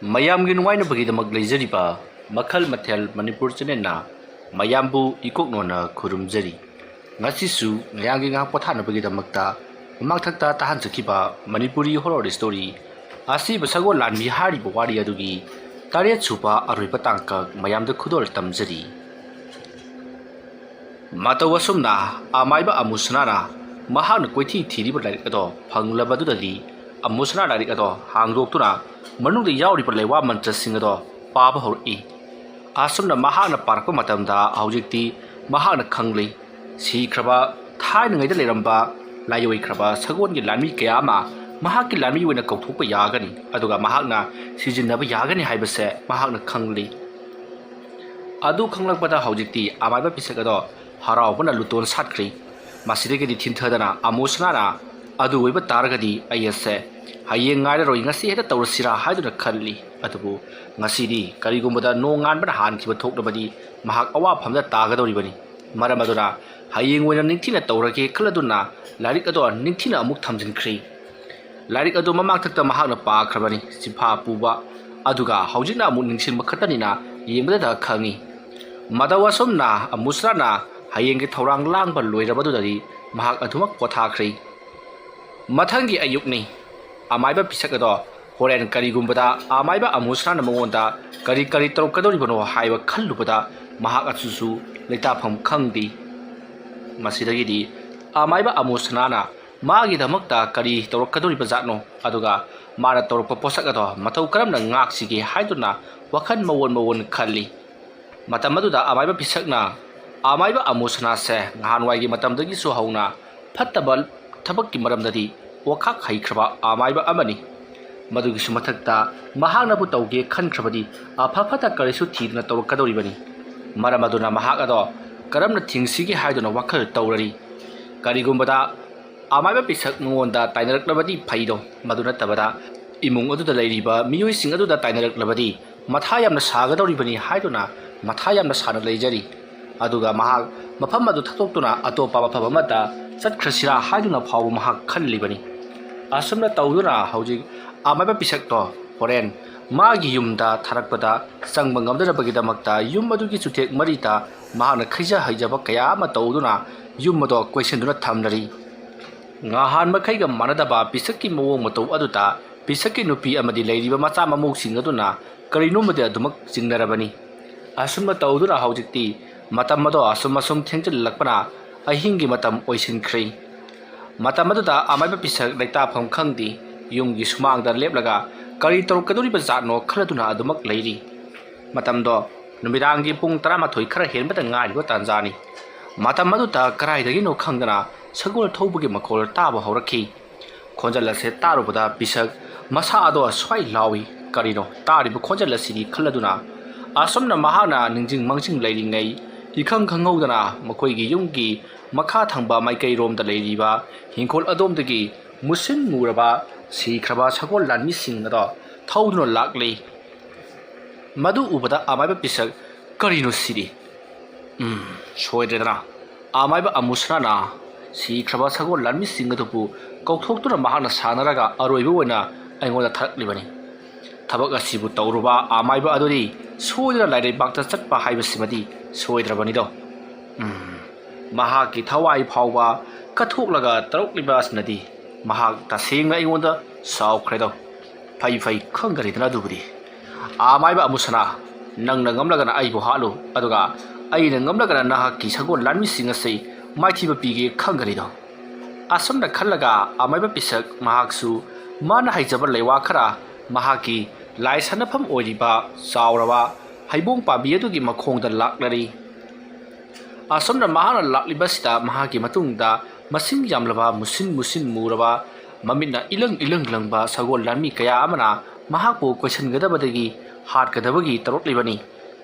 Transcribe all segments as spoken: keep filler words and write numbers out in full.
ꯃꯌꯥꯝꯒꯤ ꯅꯨꯡꯉꯥꯏꯅꯕꯒꯤꯗꯃꯛ ꯂꯩꯖꯔꯤꯕ ꯃꯈꯜ ꯃꯊꯦꯜ ꯃꯅꯤꯄꯨꯔ ꯆꯦꯅꯦꯜꯅ ꯃꯌꯥꯝꯕꯨ ꯏꯀꯣꯛꯅꯣꯅ ꯈꯨꯔꯨꯝꯖꯔꯤ꯫ ꯉꯁꯤꯁꯨ ꯃꯌꯥꯝꯒꯤ ꯉꯥꯏꯍꯥꯛ ꯄꯣꯊꯥꯅꯕꯒꯤꯗꯃꯛꯇ ꯃꯃꯥꯡꯊꯛꯇ ꯇꯥꯍꯟꯖꯈꯤꯕ ꯃꯅꯤꯄꯨꯔꯤ ꯍꯣꯔꯣꯔ ꯁ꯭ꯇꯣꯔꯤ ꯑꯁꯤꯕ ꯁꯒꯣꯜ ꯂꯥꯟꯃꯤ ꯍꯥꯏꯔꯤꯕ ꯋꯥꯔꯤ ꯑꯗꯨꯒꯤ ꯇꯔꯦꯠ ꯁꯨꯕ ꯑꯔꯣꯏꯕ ꯇꯥꯡꯀꯛ ꯃꯌꯥꯝꯗ ꯈꯨꯗꯣꯜ ꯇꯝꯖꯔꯤ꯫ ꯃꯇꯧ ꯑꯁꯨꯝꯅ ꯑꯃꯥꯏꯕ ꯑꯃꯨꯁꯅꯥꯅ ꯃꯍꯥꯛꯅ ꯀꯣꯏꯊꯤ ꯊꯤꯔꯤꯕ ꯂꯥꯏꯔꯤꯛ ꯑꯗꯣ ꯐꯪꯂꯕꯗꯨꯗꯗꯤ, ꯑꯃꯨꯁꯅꯥ ꯂꯥꯏꯔꯤꯛ ꯑꯗꯣ ꯍꯥꯡꯗꯣꯛꯇꯨꯅ ꯃꯅꯨꯡꯗ ꯌꯥꯎꯔꯤꯕ ꯂꯩꯋꯥ ꯃꯟꯇ꯭ꯔꯁꯤꯡ ꯑꯗꯣ ꯄꯥꯕ ꯍꯧꯔꯛꯏ꯫ ꯑꯁꯨꯝꯅ ꯃꯍꯥꯛꯅ ꯄꯥꯔꯛꯄ ꯃꯇꯝꯗ ꯍꯧꯖꯤꯛꯇꯤ ꯃꯍꯥꯛꯅ ꯈꯪꯂꯤ, ꯁꯤꯈ꯭ꯔꯕ ꯊꯥꯏꯅꯉꯩꯗ ꯂꯩꯔꯝꯕ ꯂꯥꯏꯑꯣꯏꯈ꯭ꯔꯕ ꯁꯒꯣꯜꯒꯤ ꯂꯥꯟꯃꯤ ꯀꯌꯥ ꯑꯃ ꯃꯍꯥꯛꯀꯤ ꯂꯥꯟꯃꯤ ꯑꯣꯏꯅ ꯀꯧꯊꯣꯛꯄ ꯌꯥꯒꯅꯤ, ꯑꯗꯨꯒ ꯃꯍꯥꯛꯅ ꯁꯤꯖꯤꯟꯅꯕ ꯌꯥꯒꯅꯤ ꯍꯥꯏꯕꯁꯦ ꯃꯍꯥꯛꯅ ꯈꯪꯂꯤ꯫ ꯑꯗꯨ ꯈꯪꯂꯛꯄꯗ ꯍꯧꯖꯤꯛꯇꯤ ꯑꯃꯥꯏꯕ ꯄꯤꯁꯛ ꯑꯗꯣ ꯍꯔꯥꯎꯕꯅ ꯂꯨꯇꯣꯟ ꯁꯥꯠꯈ꯭ꯔꯤ꯫ ꯃꯁꯤꯗꯒꯤꯗꯤ ꯊꯤꯟꯊꯗꯅ ꯑꯃꯨꯁꯅꯥꯅ, "ꯑꯗꯨ ꯑꯣꯏꯕ ꯇꯥꯔꯒꯗꯤ ꯑꯩ ꯑꯁꯦ ꯍꯌꯦꯡ ꯉꯥꯏꯔꯔꯣꯏ, ꯉꯁꯤ ꯍꯦꯛꯇ ꯇꯧꯔꯁꯤꯔꯥ?" ꯍꯥꯏꯗꯨꯅ ꯈꯜꯂꯤ꯫ ꯑꯗꯨꯕꯨ ꯉꯁꯤꯗꯤ ꯀꯔꯤꯒꯨꯝꯕꯗ ꯅꯣꯡꯉꯥꯟꯕꯅ ꯍꯥꯟꯈꯤꯕ ꯊꯣꯛꯂꯕꯗꯤ ꯃꯍꯥꯛ ꯑꯋꯥꯐꯝꯗ ꯇꯥꯒꯗꯧꯔꯤꯕꯅꯤ꯫ ꯃꯔꯝ ꯑꯗꯨꯅ ꯍꯌꯦꯡ ꯑꯣꯏꯅ ꯅꯤꯡꯊꯤꯅ ꯇꯧꯔꯒꯦ ꯈꯜꯂꯗꯨꯅ ꯂꯥꯏꯔꯤꯛ ꯑꯗꯣ ꯅꯤꯡꯊꯤꯅ ꯑꯃꯨꯛ ꯊꯝꯖꯤꯟꯈ꯭ꯔꯤ꯫ ꯂꯥꯏꯔꯤꯛ ꯑꯗꯨ ꯃꯃꯥꯡꯊꯛꯇ ꯃꯍꯥꯛꯅ ꯄꯥꯈ꯭ꯔꯕꯅꯤ, ꯆꯤꯐꯥ ꯄꯨꯕ꯫ ꯑꯗꯨꯒ ꯍꯧꯖꯤꯛꯅ ꯑꯃꯨꯛ ꯅꯤꯡꯁꯤꯡꯕ ꯈꯛꯇꯅꯤꯅ ꯌꯦꯡꯕꯗꯇ ꯈꯪꯉꯤ꯫ ꯃꯇꯧ ꯑꯁꯨꯝꯅ ꯑꯃꯨꯁ꯭ꯔꯥꯅ ꯍꯌꯦꯡꯒꯤ ꯊꯧꯔꯥꯡ ꯂꯥꯡꯕ ꯂꯣꯏꯔꯕꯗꯨꯗꯗꯤ ꯃꯍꯥꯛ ꯑꯗꯨꯃꯛ ꯄꯣꯊꯥꯈ꯭ꯔꯤ꯫ ꯃꯊꯪꯒꯤ ꯑꯌꯨꯛꯅꯤ꯫ ꯑꯃꯥꯏꯕ ꯄꯤꯁꯛ ꯑꯗꯣ ꯍꯣꯔꯦꯟ ꯀꯔꯤꯒꯨꯝꯕꯗ ꯑꯃꯥꯏꯕ ꯑꯃꯨꯁ꯭ꯔꯥꯅ ꯃꯉꯣꯟꯗ ꯀꯔꯤ ꯀꯔꯤ ꯇꯧꯔꯛꯀꯗꯧꯔꯤꯕꯅꯣ ꯍꯥꯏꯕ ꯈꯜꯂꯨꯕꯗ ꯃꯍꯥꯛ ꯑꯗꯨꯁꯨ ꯂꯩꯇꯥꯐꯝ ꯈꯪꯗꯦ꯫ ꯃꯁꯤꯗꯒꯤꯗꯤ ꯑꯃꯥꯏꯕ ꯑꯃꯨꯁ꯭ꯔꯥꯅ ꯃꯥꯒꯤꯗꯃꯛꯇ ꯀꯔꯤ ꯇꯧꯔꯛꯀꯗꯧꯔꯤꯕ ꯖꯥꯠꯅꯣ, ꯑꯗꯨꯒ ꯃꯥꯅ ꯇꯧꯔꯛꯄ ꯄꯣꯠꯁꯛ ꯑꯗꯣ ꯃꯇꯧ ꯀꯔꯝꯅ ꯉꯥꯛꯁꯤꯒꯦ ꯍꯥꯏꯗꯨꯅ ꯋꯥꯈꯜ ꯃꯑꯣꯟ ꯃꯑꯣꯟ ꯈꯜꯂꯤ꯫ ꯃꯇꯝ ꯑꯗꯨꯗ ꯑꯃꯥꯏꯕ ꯄꯤꯁꯛꯅ ꯑꯃꯥꯏꯕ ꯑꯃꯨꯁꯅꯥꯁꯦ ꯅꯍꯥꯟꯋꯥꯏꯒꯤ ꯃꯇꯝꯗꯒꯤꯁꯨ ꯍꯧꯅ ꯐꯠꯇꯕ ꯊꯕꯛꯀꯤ ꯃꯔꯝꯗꯗꯤ ꯋꯥꯈꯥꯛ ꯍꯩꯈ꯭ꯔꯕ ꯑꯃꯥꯏꯕ ꯑꯃꯅꯤ꯫ ꯃꯗꯨꯒꯤꯁꯨ ꯃꯊꯛꯇ ꯃꯍꯥꯛꯅꯕꯨ ꯇꯧꯒꯦ ꯈꯟꯈ꯭ꯔꯕꯗꯤ ꯑꯐ ꯐꯠꯇ ꯀꯔꯤꯁꯨ ꯊꯤꯗꯅ ꯇꯧꯔꯛꯀꯗꯧꯔꯤꯕꯅꯤ꯫ ꯃꯔꯝ ꯑꯗꯨꯅ ꯃꯍꯥꯛ ꯑꯗꯣ ꯀꯔꯝꯅ ꯊꯤꯡꯁꯤꯒꯦ ꯍꯥꯏꯗꯨꯅ ꯋꯥꯈꯜ ꯇꯧꯔꯔꯤ꯫ ꯀꯔꯤꯒꯨꯝꯕꯗ ꯑꯃꯥꯏꯕ ꯄꯤꯁꯛ ꯃꯉꯣꯟꯗ ꯇꯥꯏꯅꯔꯛꯂꯕꯗꯤ ꯐꯩꯗꯣ, ꯃꯗꯨ ꯅꯠꯇꯕꯗ ꯏꯃꯨꯡ ꯑꯗꯨꯗ ꯂꯩꯔꯤꯕ ꯃꯤꯑꯣꯏꯁꯤꯡ ꯑꯗꯨꯗ ꯇꯥꯏꯅꯔꯛꯂꯕꯗꯤ ꯃꯊꯥ ꯌꯥꯝꯅ ꯁꯥꯒꯗꯧꯔꯤꯕꯅꯤ ꯍꯥꯏꯗꯨꯅ ꯃꯊꯥ ꯌꯥꯝꯅ ꯁꯥꯅ ꯂꯩꯖꯔꯤ꯫ ꯑꯗꯨꯒ ꯃꯍꯥꯛ ꯃꯐꯝ ꯑꯗꯨ ꯊꯥꯗꯣꯛꯇꯨꯅ ꯑꯇꯣꯞꯄ ꯃꯐꯝ ꯑꯃꯗ ꯆꯠꯈ꯭ꯔꯁꯤꯔꯥ ꯍꯥꯏꯗꯨꯅ ꯐꯥꯎꯕ ꯃꯍꯥꯛ ꯈꯜꯂꯤꯕꯅꯤ꯫ ꯑꯁꯨꯝꯅ ꯇꯧꯗꯨꯅ ꯍꯧꯖꯤꯛ ꯑꯃꯥꯏꯕ ꯄꯤꯁꯛꯇꯣ ꯍꯣꯔꯦꯟ ꯃꯥꯒꯤ ꯌꯨꯝꯗ ꯊꯥꯔꯛꯄꯗ ꯆꯪꯕ ꯉꯝꯗꯅꯕꯒꯤꯗꯃꯛꯇ ꯌꯨꯝ ꯑꯗꯨꯒꯤ ꯆꯨꯊꯦꯛ ꯃꯔꯤꯗ ꯃꯍꯥꯛꯅ ꯈꯩꯖ ꯍꯩꯖꯕ ꯀꯌꯥ ꯑꯃ ꯇꯧꯗꯨꯅ ꯌꯨꯝ ꯑꯗꯣ ꯀꯣꯏꯁꯤꯟꯗꯨꯅ ꯊꯝꯂꯔꯤ꯫ ꯉꯍꯥꯟ ꯃꯈꯩꯒ ꯃꯥꯟꯅꯗꯕ ꯄꯤꯁꯛꯀꯤ ꯃꯑꯣꯡ ꯃꯇꯧ ꯑꯗꯨꯗ ꯄꯤꯁꯛꯀꯤ ꯅꯨꯄꯤ ꯑꯃꯗꯤ ꯂꯩꯔꯤꯕ ꯃꯆꯥ ꯃꯃꯧꯁꯤꯡ ꯑꯗꯨꯅ ꯀꯔꯤꯅꯣꯃꯗꯤ ꯑꯗꯨꯃꯛ ꯆꯤꯡꯅꯔꯕꯅꯤ꯫ ꯑꯁꯨꯝꯅ ꯇꯧꯗꯨꯅ ꯍꯧꯖꯤꯛꯇꯤ ꯃꯇꯝ ꯑꯗꯣ ꯑꯁꯨꯝ ꯑꯁꯨꯝ ꯊꯦꯡꯖꯤꯜꯂꯛꯄꯅ ꯑꯍꯤꯡꯒꯤ ꯃꯇꯝ ꯑꯣꯏꯁꯤꯟꯈ꯭ꯔꯦ꯫ ꯃꯇꯝ ꯑꯗꯨꯗ ꯑꯃꯥꯏꯕ ꯄꯤꯁꯛ ꯂꯩꯇꯥꯐꯝ ꯈꯪꯗꯦ꯫ ꯌꯨꯝꯒꯤ ꯁꯨꯃꯥꯡꯗ ꯂꯦꯞꯂꯒ ꯀꯔꯤ ꯇꯧꯔꯛꯀꯗꯧꯔꯤꯕ ꯖꯥꯠꯅꯣ ꯈꯜꯂꯗꯨꯅ ꯑꯗꯨꯃꯛ ꯂꯩꯔꯤ꯫ ꯃꯇꯝꯗꯣ ꯅꯨꯃꯤꯗꯥꯡꯒꯤ ꯄꯨꯡ ꯇꯔꯥꯃꯥꯊꯣꯏ ꯈꯔ ꯍꯦꯟꯕꯗ ꯉꯥꯏꯔꯤꯕ ꯇꯥꯟꯖꯥꯅꯤ꯫ ꯃꯇꯝ ꯑꯗꯨꯗ ꯀꯗꯥꯏꯗꯒꯤꯅꯣ ꯈꯪꯗꯅ ꯁꯒꯣꯜ ꯊꯧꯕꯒꯤ ꯃꯈꯣꯜ ꯇꯥꯕ ꯍꯧꯔꯛꯈꯤ꯫ ꯈꯣꯟꯖꯦꯜ ꯑꯁꯦ ꯇꯥꯔꯨꯕꯗ ꯄꯤꯁꯛ ꯃꯁꯥ ꯑꯗꯣ ꯁ꯭ꯋꯥꯏ ꯂꯥꯎꯏ꯫ ꯀꯔꯤꯅꯣ ꯇꯥꯔꯤꯕ ꯈꯣꯟꯖꯦꯜ ꯑꯁꯤꯗꯤ ꯈꯜꯂꯗꯨꯅ ꯑꯁꯨꯝꯅ ꯃꯍꯥꯛꯅ ꯅꯤꯡꯁꯤꯡ ꯃꯥꯡꯖꯤꯡ ꯂꯩꯔꯤꯉꯩ ꯏꯈꯪ ꯈꯪꯍꯧꯗꯅ ꯃꯈꯣꯏꯒꯤ ꯌꯨꯝꯒꯤ ꯃꯈꯥ ꯊꯪꯕ ꯃꯥꯏꯀꯩꯔꯣꯝꯗ ꯂꯩꯔꯤꯕ ꯍꯤꯡꯈꯣꯜ ꯑꯗꯣꯝꯗꯒꯤ ꯃꯨꯁꯤꯟ ꯃꯨꯔꯕ ꯁꯤꯈ꯭ꯔꯕ ꯁꯒꯣꯜ ꯂꯥꯟꯃꯤꯁꯤꯡ ꯑꯗꯣ ꯊꯧꯗꯨꯅ ꯂꯥꯛꯂꯤ꯫ ꯃꯗꯨ ꯎꯕꯗ ꯑꯃꯥꯏꯕ ꯄꯤꯁꯛ, "ꯀꯔꯤꯅꯣ ꯁꯤꯗꯤ? ꯎꯝ, ꯁꯣꯏꯗ꯭ꯔꯦꯗꯅ꯫ ꯑꯃꯥꯏꯕ ꯑꯃꯨꯁꯅꯥꯅ ꯁꯤꯈ꯭ꯔꯕ ꯁꯒꯣꯜ ꯂꯥꯟꯃꯤꯁꯤꯡ ꯑꯗꯨꯕꯨ ꯀꯧꯊꯣꯛꯇꯨꯅ ꯃꯍꯥꯛꯅ ꯁꯥꯟꯅꯔꯒ ꯑꯔꯣꯏꯕ ꯑꯣꯏꯅ ꯑꯩꯉꯣꯟꯗ ꯊꯥꯔꯛꯂꯤꯕꯅꯤ꯫ ꯊꯕꯛ ꯑꯁꯤꯕꯨ ꯇꯧꯔꯨꯕ ꯑꯃꯥꯏꯕ ꯑꯗꯨꯗꯤ ꯁꯣꯏꯗꯅ ꯂꯥꯏꯔꯩꯕꯥꯛꯇ ꯆꯠꯄ ꯍꯥꯏꯕꯁꯤꯃꯗꯤ ꯁꯣꯏꯗ꯭ꯔꯕꯅꯤꯗꯣ꯫ ꯎꯝ, ꯃꯍꯥꯛꯀꯤ ꯊꯋꯥꯏ ꯐꯥꯎꯕ ꯀꯠꯊꯣꯛꯂꯒ ꯇꯧꯔꯛꯂꯤꯕ ꯑꯁꯤꯅꯗꯤ ꯃꯍꯥꯛ ꯇꯁꯦꯡꯅ ꯑꯩꯉꯣꯟꯗ ꯁꯥꯎꯈ꯭ꯔꯦꯗꯣ꯫ ꯐꯩ ꯐꯩ, ꯈꯪꯒꯅꯤꯗꯅ ꯑꯗꯨꯕꯨꯗꯤ꯫ ꯑꯃꯥꯏꯕ ꯑꯃꯨꯁꯅꯥ, ꯅꯪꯅ ꯉꯝꯂꯒꯅ ꯑꯩꯕꯨ ꯍꯥꯠꯂꯨ, ꯑꯗꯨꯒ ꯑꯩꯅ ꯉꯝꯂꯒꯅ ꯅꯍꯥꯛꯀꯤ ꯁꯒꯣꯜ ꯂꯥꯟꯃꯤꯁꯤꯡ ꯑꯁꯤ ꯃꯥꯏꯊꯤꯕ ꯄꯤꯒꯦ ꯈꯪꯒꯅꯤꯗꯣ꯫" ꯑꯁꯨꯝꯅ ꯈꯜꯂꯒ ꯑꯃꯥꯏꯕ ꯄꯤꯁꯛ ꯃꯍꯥꯛꯁꯨ ꯃꯥꯅ ꯍꯩꯖꯕ ꯂꯩꯋꯥ ꯈꯔ ꯃꯍꯥꯛꯀꯤ ꯂꯥꯏ ꯁꯥꯟꯅꯐꯝ ꯑꯣꯏꯔꯤꯕ ꯆꯥꯎꯔꯕ ꯍꯩꯕꯣꯡ ꯄꯥꯝꯕꯤ ꯑꯗꯨꯒꯤ ꯃꯈꯣꯡꯗ ꯂꯥꯛꯂꯔꯤ꯫ ꯑꯁꯨꯝꯅ ꯃꯍꯥꯛꯅ ꯂꯥꯛꯂꯤꯕꯁꯤꯗ ꯃꯍꯥꯛꯀꯤ ꯃꯇꯨꯡꯗ ꯃꯁꯤꯡ ꯌꯥꯝꯂꯕ ꯃꯨꯁꯤꯟ ꯃꯨꯁꯤꯟ ꯃꯨꯔꯕ, ꯃꯃꯤꯠꯅ ꯏꯂꯪ ꯏꯂꯪ ꯂꯪꯕ ꯁꯒꯣꯜ ꯂꯥꯟꯃꯤ ꯀꯌꯥ ꯑꯃꯅ ꯃꯍꯥꯛꯄꯨ ꯀꯣꯏꯁꯤꯟꯒꯗꯕꯗꯒꯤ ꯍꯥꯠꯀꯗꯕꯒꯤ ꯇꯧꯔꯛꯂꯤꯕꯅꯤ꯫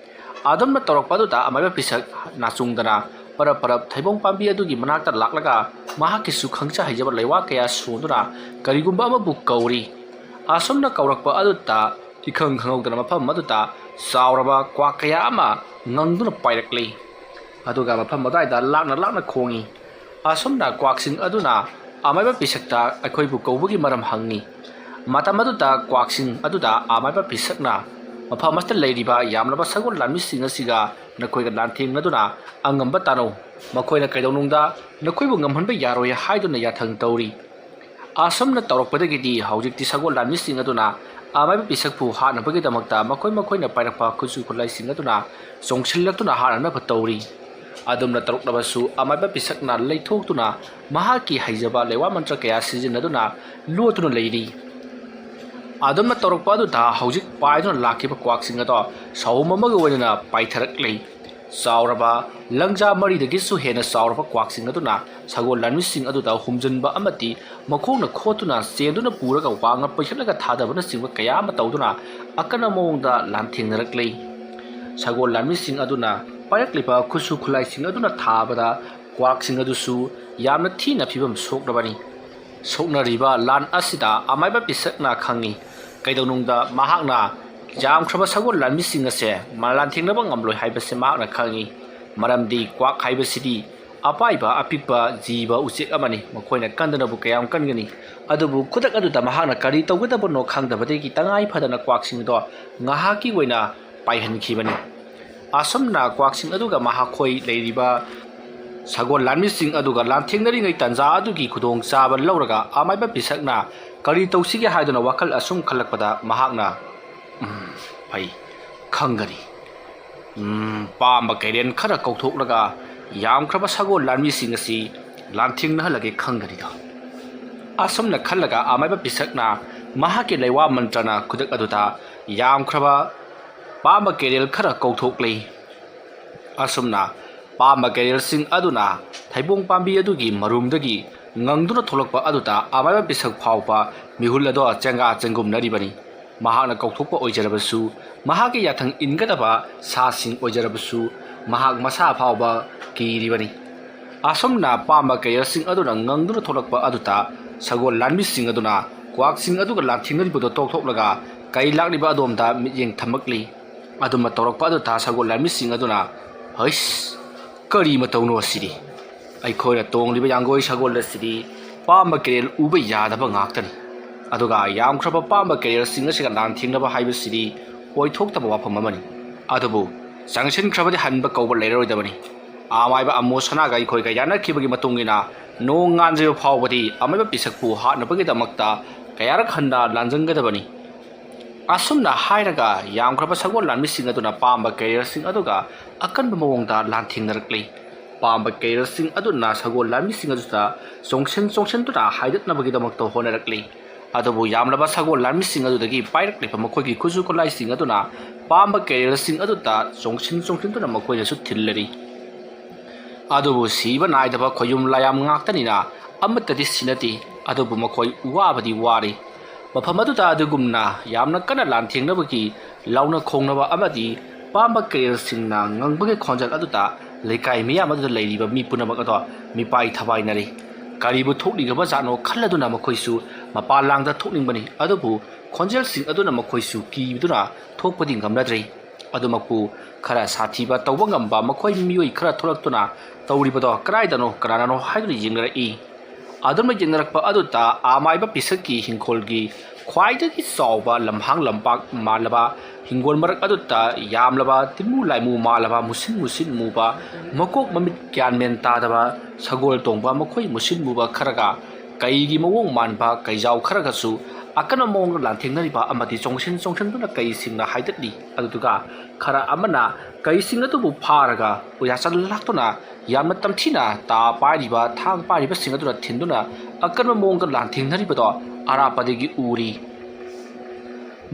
ꯑꯗꯨꯝꯅ ꯇꯧꯔꯛꯄ ꯑꯗꯨꯗ ꯑꯃꯥꯏꯕ ꯄꯤꯁꯛ ꯅꯥꯆꯨꯡꯗꯅ ꯄꯔꯞ ꯄꯔꯞ ꯊꯩꯕꯣꯡ ꯄꯥꯝꯕꯤ ꯑꯗꯨꯒꯤ ꯃꯅꯥꯛꯇ ꯂꯥꯛꯂꯒ ꯃꯍꯥꯛꯀꯤꯁꯨ ꯈꯪꯖ ꯍꯩꯖꯕ ꯂꯩꯋꯥ ꯀꯌꯥ ꯁꯣꯟꯗꯨꯅ ꯀꯔꯤꯒꯨꯝꯕ ꯑꯃꯕꯨ ꯀꯧꯔꯤ꯫ ꯑꯁꯨꯝꯅ ꯀꯧꯔꯛꯄ ꯑꯗꯨꯗ ꯏꯈꯪ ꯈꯪꯍꯧꯗꯅ ꯃꯐꯝ ꯑꯗꯨꯗ ꯆꯥꯎꯔꯕ ꯀ꯭ꯋꯥꯛ ꯀꯌꯥ ꯑꯃ ꯉꯪꯗꯨꯅ ꯄꯥꯏꯔꯛꯂꯤ꯫ ꯑꯗꯨꯒ ꯃꯐꯝ ꯑꯗꯨꯋꯥꯏꯗ ꯂꯥꯛꯅ ꯂꯥꯛꯅ ꯈꯣꯡꯏ꯫ ꯑꯁꯨꯝꯅ ꯀ꯭ꯋꯥꯛꯁꯤꯡ ꯑꯗꯨꯅ ꯑꯃꯥꯏꯕ ꯄꯤꯁꯛꯇ ꯑꯩꯈꯣꯏꯕꯨ ꯀꯧꯕꯒꯤ ꯃꯔꯝ ꯍꯪꯏ꯫ ꯃꯇꯝ ꯑꯗꯨꯗ ꯀ꯭ꯋꯥꯛꯁꯤꯡ ꯑꯗꯨꯗ ꯑꯃꯥꯏꯕ ꯄꯤꯁꯛꯅ, "ꯃꯐꯝ ꯑꯁꯤꯗ ꯂꯩꯔꯤꯕ ꯌꯥꯝꯂꯕ ꯁꯒꯣꯜ ꯂꯥꯟꯃꯤꯁꯤꯡ ꯑꯁꯤꯒ ꯅꯈꯣꯏꯒ ꯂꯥꯟꯊꯦꯡꯅꯗꯨꯅ ꯑꯉꯝꯕ ꯇꯥꯟꯅꯧ꯫ ꯃꯈꯣꯏꯅ ꯀꯩꯗꯧꯅꯨꯡꯗ ꯅꯈꯣꯏꯕꯨ ꯉꯝꯍꯟꯕ ꯌꯥꯔꯣꯏ" ꯍꯥꯏꯗꯨꯅ ꯌꯥꯊꯪ ꯇꯧꯔꯤ꯫ ꯑꯁꯨꯝꯅ ꯇꯧꯔꯛꯄꯗꯒꯤꯗꯤ ꯍꯧꯖꯤꯛꯇꯤ ꯁꯒꯣꯜ ꯂꯥꯟꯃꯤꯁꯤꯡ ꯑꯗꯨꯅ ꯑꯃꯥꯏꯕ ꯄꯤꯁꯛꯄꯨ ꯍꯥꯠꯅꯕꯒꯤꯗꯃꯛꯇ ꯃꯈꯣꯏ ꯃꯈꯣꯏꯅ ꯄꯥꯏꯔꯛꯄ ꯈꯨꯠꯁꯨ ꯈꯨꯠꯂꯥꯏꯁꯤꯡ ꯑꯗꯨꯅ ꯆꯣꯡꯁꯤꯜꯂꯛꯇꯨꯅ ꯍꯥꯠꯅꯅꯕ ꯇꯧꯔꯤ꯫ ꯑꯗꯨꯝꯅ ꯇꯧꯔꯛꯂꯕꯁꯨ ꯑꯃꯥꯏꯕ ꯄꯤꯁꯛꯅ ꯂꯩꯊꯣꯛꯇꯨꯅ ꯃꯍꯥꯛꯀꯤ ꯍꯩꯖꯕ ꯂꯩꯋꯥ ꯃꯟꯇ꯭ꯔ ꯀꯌꯥ ꯁꯤꯖꯤꯟꯅꯗꯨꯅ ꯂꯣꯠꯇꯨꯅ ꯂꯩꯔꯤ꯫ ꯑꯗꯨꯝꯅ ꯇꯧꯔꯛꯄ ꯑꯗꯨꯗ ꯍꯧꯖꯤꯛ ꯄꯥꯏꯗꯨꯅ ꯂꯥꯛꯈꯤꯕ ꯀ꯭ꯋꯥꯛꯁꯤꯡ ꯑꯗꯣ ꯁꯑꯣꯝ ꯑꯃꯒ ꯑꯣꯏꯅ ꯄꯥꯏꯊꯔꯛꯂꯤ꯫ ꯆꯥꯎꯔꯕ, ꯂꯪꯖꯥ ꯃꯔꯤꯗꯒꯤꯁꯨ ꯍꯦꯟꯅ ꯆꯥꯎꯔꯕ ꯀ꯭ꯋꯥꯛꯁꯤꯡ ꯑꯗꯨꯅ ꯁꯒꯣꯜ ꯂꯥꯟꯃꯤꯁꯤꯡ ꯑꯗꯨꯗ ꯍꯨꯝꯖꯤꯟꯕ ꯑꯃꯗꯤ ꯃꯈꯣꯡꯅ ꯈꯣꯠꯇꯨꯅ ꯆꯦꯟꯗꯨꯅ ꯄꯨꯔꯒ ꯋꯥꯡꯅ ꯄꯩꯈꯠꯂꯒ ꯊꯥꯗꯕꯅꯆꯤꯡꯕ ꯀꯌꯥ ꯑꯃ ꯇꯧꯗꯨꯅ ꯑꯀꯟꯕ ꯃꯑꯣꯡꯗ ꯂꯥꯟꯊꯦꯡꯅꯔꯛꯂꯤ꯫ ꯁꯒꯣꯜ ꯂꯥꯟꯃꯤꯁꯤꯡ ꯑꯗꯨꯅ ꯄꯥꯏꯔꯛꯂꯤꯕ ꯈꯨꯠꯁꯨ ꯈꯨꯠꯂꯥꯏꯁꯤꯡ ꯑꯗꯨꯅ ꯊꯥꯕꯗ ꯀ꯭ꯋꯥꯛꯁꯤꯡ ꯑꯗꯨꯁꯨ ꯌꯥꯝꯅ ꯊꯤꯅ ꯐꯤꯕꯝ ꯁꯣꯛꯂꯕꯅꯤ꯫ ꯁꯣꯛꯅꯔꯤꯕ ꯂꯥꯟ ꯑꯁꯤꯗ ꯑꯃꯥꯏꯕ ꯄꯤꯁꯛꯅ ꯈꯪꯏ꯫ ꯀꯩꯗꯧꯅꯨꯡꯗ ꯃꯍꯥꯛꯅ ꯌꯥꯝꯈ꯭ꯔꯕ ꯁꯒꯣꯜ ꯂꯥꯟꯃꯤꯁꯤꯡ ꯑꯁꯦ ꯂꯥꯟꯊꯦꯡꯅꯕ ꯉꯝꯂꯣꯏ ꯍꯥꯏꯕꯁꯤ ꯃꯍꯥꯛꯅ ꯈꯪꯏ꯫ ꯃꯔꯝꯗꯤ ꯀ꯭ꯋꯥꯛ ꯍꯥꯏꯕꯁꯤꯗꯤ ꯑꯄꯥꯏꯕ ꯑꯄꯤꯛꯄ ꯖꯤꯕ ꯎꯆꯦꯛ ꯑꯃꯅꯤ꯫ ꯃꯈꯣꯏꯅ ꯀꯟꯗꯅꯕꯨ ꯀꯌꯥꯝ ꯀꯟꯒꯅꯤ? ꯑꯗꯨꯕꯨ ꯈꯨꯗꯛ ꯑꯗꯨꯗ ꯃꯍꯥꯛꯅ ꯀꯔꯤ ꯇꯧꯒꯗꯕꯅꯣ ꯈꯪꯗꯕꯗꯒꯤ ꯇꯉꯥꯏ ꯐꯗꯅ ꯀ꯭ꯋꯥꯛꯁꯤꯡꯗꯣ ꯉꯥꯏꯍꯥꯛꯀꯤ ꯑꯣꯏꯅ ꯄꯥꯏꯍꯟꯈꯤꯕꯅꯤ꯫ ꯑꯁꯨꯝꯅ ꯀ꯭ꯋꯥꯛꯁꯤꯡ ꯑꯗꯨꯒ ꯃꯈꯣꯏ ꯂꯩꯔꯤꯕ ꯁꯒꯣꯜ ꯂꯥꯟꯃꯤꯁꯤꯡ ꯑꯗꯨꯒ ꯂꯥꯟꯊꯦꯡꯅꯔꯤꯉꯩ ꯇꯥꯟꯖꯥ ꯑꯗꯨꯒꯤ ꯈꯨꯗꯣꯡꯆꯥꯕ ꯂꯧꯔꯒ ꯑꯃꯥꯏꯕ ꯄꯤꯁꯛꯅ ꯀꯔꯤ ꯇꯧꯁꯤꯒꯦ ꯍꯥꯏꯗꯨꯅ ꯋꯥꯈꯜ ꯑꯁꯨꯝ ꯈꯜꯂꯛꯄꯗ ꯃꯍꯥꯛꯅ, "ꯎꯝ, ꯐꯩ, ꯈꯪꯒꯅꯤ꯫ ꯎꯝ, ꯄꯥꯝꯕ ꯀꯩꯔꯦꯟ ꯈꯔ ꯀꯧꯊꯣꯛꯂꯒ ꯌꯥꯝꯈ꯭ꯔꯕ ꯁꯒꯣꯜ ꯂꯥꯟꯃꯤꯁꯤꯡ ꯑꯁꯤ ꯂꯥꯟꯊꯦꯡꯅꯍꯜꯂꯒꯦ ꯈꯪꯒꯅꯤꯗ"꯫ ꯑꯁꯨꯝꯅ ꯈꯜꯂꯒ ꯑꯃꯥꯏꯕ ꯄꯤꯁꯛꯅ ꯃꯍꯥꯛꯀꯤ ꯂꯩꯋꯥ ꯃꯟꯇ꯭ꯔꯅ ꯈꯨꯗꯛ ꯑꯗꯨꯗ ꯌꯥꯝꯈ꯭ꯔꯕ ꯄꯥꯝꯕ ꯀꯩꯔꯦꯜ ꯈꯔ ꯀꯧꯊꯣꯛꯂꯤ꯫ ꯑꯁꯨꯝꯅ ꯄꯥꯝꯕ ꯀꯩꯔꯦꯜꯁꯤꯡ ꯑꯗꯨꯅ ꯊꯩꯕꯣꯡ ꯄꯥꯝꯕꯤ ꯑꯗꯨꯒꯤ ꯃꯔꯨꯝꯗꯒꯤ ꯉꯪꯗꯨꯅ ꯊꯣꯛꯂꯛꯄ ꯑꯗꯨꯗ ꯑꯃꯥꯏꯕ ꯄꯤꯁꯛ ꯐꯥꯎꯕ ꯃꯤꯍꯨꯜ ꯑꯗꯣ ꯆꯦꯡꯒꯥ ꯆꯦꯡꯒꯨꯝꯅꯔꯤꯕꯅꯤ꯫ ꯃꯍꯥꯛꯅ ꯀꯧꯊꯣꯛꯄ ꯑꯣꯏꯖꯔꯕꯁꯨ, ꯃꯍꯥꯛꯀꯤ ꯌꯥꯊꯪ ꯏꯟꯒꯗꯕ ꯁꯥꯁꯤꯡ ꯑꯣꯏꯖꯔꯕꯁꯨ, ꯃꯍꯥꯛ ꯃꯁꯥ ꯐꯥꯎꯕ ꯀꯤꯔꯤꯕꯅꯤ꯫ ꯑꯁꯨꯝꯅ ꯄꯥꯝꯕ ꯀꯩꯔꯦꯜꯁꯤꯡ ꯑꯗꯨꯅ ꯉꯪꯗꯨꯅ ꯊꯣꯛꯂꯛꯄ ꯑꯗꯨꯗ ꯁꯒꯣꯜ ꯂꯥꯟꯃꯤꯁꯤꯡ ꯑꯗꯨꯅ ꯀ꯭ꯋꯥꯛꯁꯤꯡ ꯑꯗꯨꯒ ꯂꯥꯟꯊꯦꯡꯅꯔꯤꯕꯗꯨ ꯇꯣꯛꯊꯣꯛꯂꯒ ꯀꯩ ꯂꯥꯛꯂꯤꯕ ꯑꯗꯣꯝꯗ ꯃꯤꯠꯌꯦꯡ ꯊꯝꯃꯛꯂꯤ꯫ ꯑꯗꯨꯝꯅ ꯇꯧꯔꯛꯄ ꯑꯗꯨꯗ ꯁꯒꯣꯜ ꯂꯥꯟꯃꯤꯁꯤꯡ ꯑꯗꯨꯅ, "ꯍꯩꯁ, ꯀꯔꯤ ꯃꯇꯧꯅꯣ ꯑꯁꯤꯗꯤ? ꯑꯩꯈꯣꯏꯅ ꯇꯣꯡꯂꯤꯕ ꯌꯥꯡꯒꯣꯏ ꯁꯒꯣꯜ ꯑꯁꯤꯗꯤ ꯄꯥꯝꯕ ꯀꯩꯔꯦꯜ ꯎꯕ ꯌꯥꯗꯕ ꯉꯥꯛꯇꯅꯤ꯫ ꯑꯗꯨꯒ ꯌꯥꯝꯈ꯭ꯔꯕ ꯄꯥꯝꯕ ꯀꯦꯔꯤꯌꯔꯁꯤꯡ ꯑꯁꯤꯒ ꯂꯥꯟꯊꯦꯡꯅꯕ ꯍꯥꯏꯕꯁꯤꯗꯤ ꯑꯣꯏꯊꯣꯛꯇꯕ ꯋꯥꯐꯝ ꯑꯃꯅꯤ꯫ ꯑꯗꯨꯕꯨ ꯆꯪꯁꯤꯟꯈ꯭ꯔꯕꯗꯤ ꯍꯟꯕ ꯀꯧꯕ ꯂꯩꯔꯔꯣꯏꯗꯕꯅꯤ꯫ ꯑꯃꯥꯏꯕ ꯑꯃꯣ ꯁꯅꯥꯒ ꯑꯩꯈꯣꯏꯒ ꯌꯥꯅꯈꯤꯕꯒꯤ ꯃꯇꯨꯡ ꯏꯟꯅ ꯅꯣꯡ ꯉꯥꯟꯖꯕ ꯐꯥꯎꯕꯗꯤ ꯑꯃꯥꯏꯕ ꯄꯤꯁꯛꯄꯨ ꯍꯥꯠꯅꯕꯒꯤꯗꯃꯛꯇ ꯀꯌꯥꯔꯛ ꯍꯟꯅ ꯂꯥꯟꯖꯪꯒꯗꯕꯅꯤ꯫ ꯑꯁꯨꯝꯅ ꯍꯥꯏꯔꯒ ꯌꯥꯝꯈ꯭ꯔꯕ ꯁꯒꯣꯜ ꯂꯥꯟꯃꯤꯁꯤꯡ ꯑꯗꯨꯅ ꯄꯥꯝꯕ ꯀꯦꯔꯤꯌꯔꯁꯤꯡ ꯑꯗꯨꯒ ꯑꯀꯟꯕ ꯃꯑꯣꯡꯗ ꯂꯥꯟꯊꯦꯡꯅꯔꯛꯂꯤ꯫ ꯄꯥꯝꯕ ꯀꯦꯔꯤꯌꯔꯁꯤꯡ ꯑꯗꯨꯅ ꯁꯒꯣꯜ ꯂꯥꯟꯃꯤꯁꯤꯡ ꯑꯗꯨꯗ ꯆꯣꯡꯁꯤꯟ ꯆꯣꯡꯁꯤꯟꯗꯨꯅ ꯍꯥꯏꯗꯠꯅꯕꯒꯤꯗꯃꯛꯇ ꯍꯣꯠꯅꯔꯛꯂꯤ꯫ ꯑꯗꯨꯕꯨ ꯌꯥꯝꯂꯕ ꯁꯒꯣꯜ ꯂꯥꯟꯃꯤꯁꯤꯡ ꯑꯗꯨꯗꯒꯤ ꯄꯥꯏꯔꯛꯂꯤꯕ ꯃꯈꯣꯏꯒꯤ ꯈꯨꯠꯁꯨ ꯈꯨꯠꯂꯥꯏꯁꯤꯡ ꯑꯗꯨꯅ ꯄꯥꯝꯕ ꯀꯦꯔꯤꯌꯔꯁꯤꯡ ꯑꯗꯨꯗ ꯆꯣꯡꯁꯤꯟ ꯆꯣꯡꯁꯤꯟꯗꯨꯅ ꯃꯈꯣꯏꯅꯁꯨ ꯊꯤꯜꯂꯔꯤ꯫ ꯑꯗꯨꯕꯨ ꯁꯤꯕ ꯅꯥꯏꯗꯕ ꯈꯣꯌꯨꯝ ꯂꯥꯌꯥꯝ ꯉꯥꯛꯇꯅꯤꯅ ꯑꯃꯠꯇꯗꯤ ꯁꯤꯅꯗꯦ꯫ ꯑꯗꯨꯕꯨ ꯃꯈꯣꯏ ꯋꯥꯕꯗꯤ ꯋꯥꯔꯤ꯫ ꯃꯐꯝ ꯑꯗꯨꯗ ꯑꯗꯨꯒꯨꯝꯅ ꯌꯥꯝꯅ ꯀꯟꯅ ꯂꯥꯟꯊꯦꯡꯅꯕꯒꯤ ꯂꯥꯎꯅ ꯈꯣꯡꯅꯕ ꯑꯃꯗꯤ ꯄꯥꯝꯕ ꯀꯦꯔꯤꯌꯔꯁꯤꯡꯅ ꯉꯪꯕꯒꯤ ꯈꯣꯟꯖꯦꯜ ꯑꯗꯨꯗ ꯂꯩꯀꯥꯏ ꯃꯤꯌꯥꯝ ꯑꯗꯨꯗ ꯂꯩꯔꯤꯕ ꯃꯤ ꯄꯨꯝꯅꯃꯛ ꯑꯗꯣ ꯃꯤꯄꯥꯏ ꯊꯕꯥꯏꯅꯔꯤ꯫ ꯀꯔꯤꯕꯨ ꯊꯣꯛꯂꯤꯒꯕ ꯖꯥꯠꯅꯣ ꯈꯜꯂꯗꯨꯅ ꯃꯈꯣꯏꯁꯨ ꯃꯄꯥꯟ ꯂꯥꯡꯗ ꯊꯣꯛꯅꯤꯡꯕꯅꯤ꯫ ꯑꯗꯨꯕꯨ ꯈꯣꯟꯖꯦꯜꯁꯤꯡ ꯑꯗꯨꯅ ꯃꯈꯣꯏꯁꯨ ꯀꯤꯗꯨꯅ ꯊꯣꯛꯄꯗꯤ ꯉꯝꯅꯗ꯭ꯔꯤ꯫ ꯑꯗꯨꯃꯛꯄꯨ ꯈꯔ ꯁꯥꯊꯤꯕ ꯇꯧꯕ ꯉꯝꯕ ꯃꯈꯣꯏ ꯃꯤꯑꯣꯏ ꯈꯔ ꯊꯣꯛꯂꯛꯇꯨꯅ ꯇꯧꯔꯤꯕꯗꯣ ꯀꯗꯥꯏꯗꯅꯣ, ꯀꯅꯥꯅꯅꯣ ꯍꯥꯏꯗꯨꯅ ꯌꯦꯡꯅꯔꯛꯏ꯫ ꯑꯗꯨꯝꯅ ꯌꯦꯡꯅꯔꯛꯄ ꯑꯗꯨꯗ ꯑꯃꯥꯏꯕ ꯄꯤꯁꯛꯀꯤ ꯍꯤꯡꯈꯣꯜꯒꯤ ꯈ꯭ꯋꯥꯏꯗꯒꯤ ꯆꯥꯎꯕ ꯂꯝꯍꯥꯡ ꯂꯝꯄꯥꯛ ꯃꯥꯜꯂꯕ ꯍꯤꯡꯒꯣꯜ ꯃꯔꯛ ꯑꯗꯨꯗ ꯌꯥꯝꯂꯕ ꯇꯤꯟꯃꯨ ꯂꯥꯏꯃꯨ ꯃꯥꯜꯂꯕ ꯃꯨꯁꯤꯟ ꯃꯨꯁꯤꯟ ꯃꯨꯕ ꯃꯀꯣꯛ ꯃꯃꯤꯠ ꯒ꯭ꯌꯥꯟ ꯃꯦꯟ ꯇꯥꯗꯕ ꯁꯒꯣꯜ ꯇꯣꯡꯕ ꯃꯈꯣꯏ ꯃꯨꯁꯤꯟ ꯃꯨꯕ ꯈꯔꯒ ꯀꯩꯒꯤ ꯃꯑꯣꯡ ꯃꯥꯟꯕ ꯀꯩꯖꯥꯎ ꯈꯔꯒꯁꯨ ꯑꯀꯟꯕ ꯃꯑꯣꯡꯗ ꯂꯥꯟꯊꯦꯡꯅꯔꯤꯕ ꯑꯃꯗꯤ ꯆꯣꯡꯁꯤꯟ ꯆꯣꯡꯁꯤꯟꯗꯨꯅ ꯀꯩꯁꯤꯡꯅ ꯍꯥꯏꯗꯠꯂꯤ꯫ ꯑꯗꯨꯗꯨꯒ ꯈꯔ ꯑꯃꯅ ꯀꯩꯁꯤꯡ ꯑꯗꯨꯕꯨ ꯐꯥꯔꯒ ꯎꯌꯥꯆꯜ ꯂꯥꯛꯇꯨꯅ ꯌꯥꯝꯅ ꯇꯝꯊꯤꯅ ꯇꯥ ꯄꯥꯏꯔꯤꯕ, ꯊꯥꯡ ꯄꯥꯏꯔꯤꯕꯁꯤꯡ ꯑꯗꯨꯅ ꯊꯤꯟꯗꯨꯅ ꯑꯀꯟꯕ ꯃꯑꯣꯡꯗ ꯂꯥꯟꯊꯦꯡꯅꯔꯤꯕꯗꯣ ꯑꯔꯥꯞꯄꯗꯒꯤ ꯎꯔꯤ꯫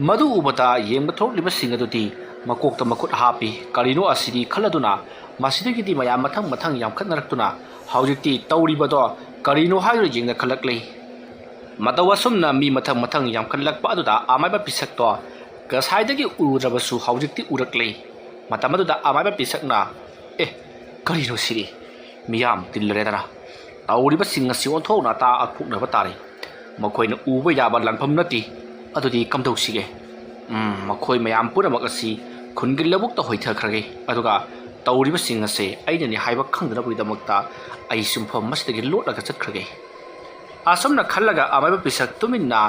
ꯃꯗꯨ ꯎꯕꯗ ꯌꯦꯡꯕ ꯊꯣꯛꯂꯤꯕꯁꯤꯡ ꯑꯗꯨꯗꯤ ꯃꯀꯣꯛꯇ ꯃꯈꯨꯠ ꯍꯥꯞꯄꯤ꯫ ꯀꯔꯤꯅꯣ ꯑꯁꯤꯗꯤ ꯈꯜꯂꯗꯨꯅ ꯃꯁꯤꯗꯒꯤꯗꯤ ꯃꯌꯥꯝ ꯃꯊꯪ ꯃꯊꯪ ꯌꯥꯝꯈꯠꯅꯔꯛꯇꯨꯅ ꯍꯧꯖꯤꯛꯇꯤ ꯇꯧꯔꯤꯕꯗꯣ ꯀꯔꯤꯅꯣ ꯍꯥꯏꯗꯨꯅ ꯌꯦꯡꯅꯈꯠꯂꯛꯂꯤ꯫ ꯃꯇꯧ ꯑꯁꯨꯝꯅ ꯃꯤ ꯃꯊꯪ ꯃꯊꯪ ꯌꯥꯝꯈꯠꯂꯛꯄ ꯑꯗꯨꯗ ꯑꯃꯥꯏꯕ ꯄꯤꯁꯛꯇꯣ ꯉꯁꯥꯏꯗꯒꯤ ꯎꯔꯨꯗ꯭ꯔꯕꯁꯨ ꯍꯧꯖꯤꯛꯇꯤ ꯎꯔꯛꯂꯦ꯫ ꯃꯇꯝ ꯑꯗꯨꯗ ꯑꯃꯥꯏꯕ ꯄꯤꯁꯛꯅ, "ꯑꯦ, ꯀꯔꯤꯅꯣ ꯁꯤꯗꯤ? ꯃꯤꯌꯥꯝ ꯇꯤꯜꯂꯔꯦꯗꯅ꯫ ꯇꯧꯔꯤꯕꯁꯤꯡ ꯑꯁꯤ ꯑꯣꯟꯊꯣꯛꯅ ꯑꯇꯥ ꯑꯀꯨꯛꯅꯕ ꯇꯥꯔꯦ꯫ ꯃꯈꯣꯏꯅ ꯎꯕ ꯌꯥꯕ ꯂꯥꯟꯐꯝ ꯅꯠꯇꯦ꯫ ꯑꯗꯨꯗꯤ ꯀꯝꯗꯧꯁꯤꯒꯦ? ꯎꯝ, ꯃꯈꯣꯏ ꯃꯌꯥꯝ ꯄꯨꯝꯅꯃꯛ ꯑꯁꯤ ꯈꯨꯟꯒꯤ ꯂꯧꯕꯨꯛꯇ ꯍꯣꯏꯊꯈ꯭ꯔꯒꯦ꯫ ꯑꯗꯨꯒ ꯇꯧꯔꯤꯕꯁꯤꯡ ꯑꯁꯦ ꯑꯩꯅꯅꯤ ꯍꯥꯏꯕ ꯈꯪꯗꯅꯕꯒꯤꯗꯃꯛꯇ ꯑꯩꯁꯨ ꯃꯐꯝ ꯑꯁꯤꯗꯒꯤ ꯂꯣꯠꯂꯒ ꯆꯠꯈ꯭ꯔꯒꯦ꯫" ꯑꯁꯨꯝꯅ ꯈꯜꯂꯒ ꯑꯃꯥꯏꯕ ꯄꯤꯁꯛ ꯇꯨꯃꯤꯟꯅ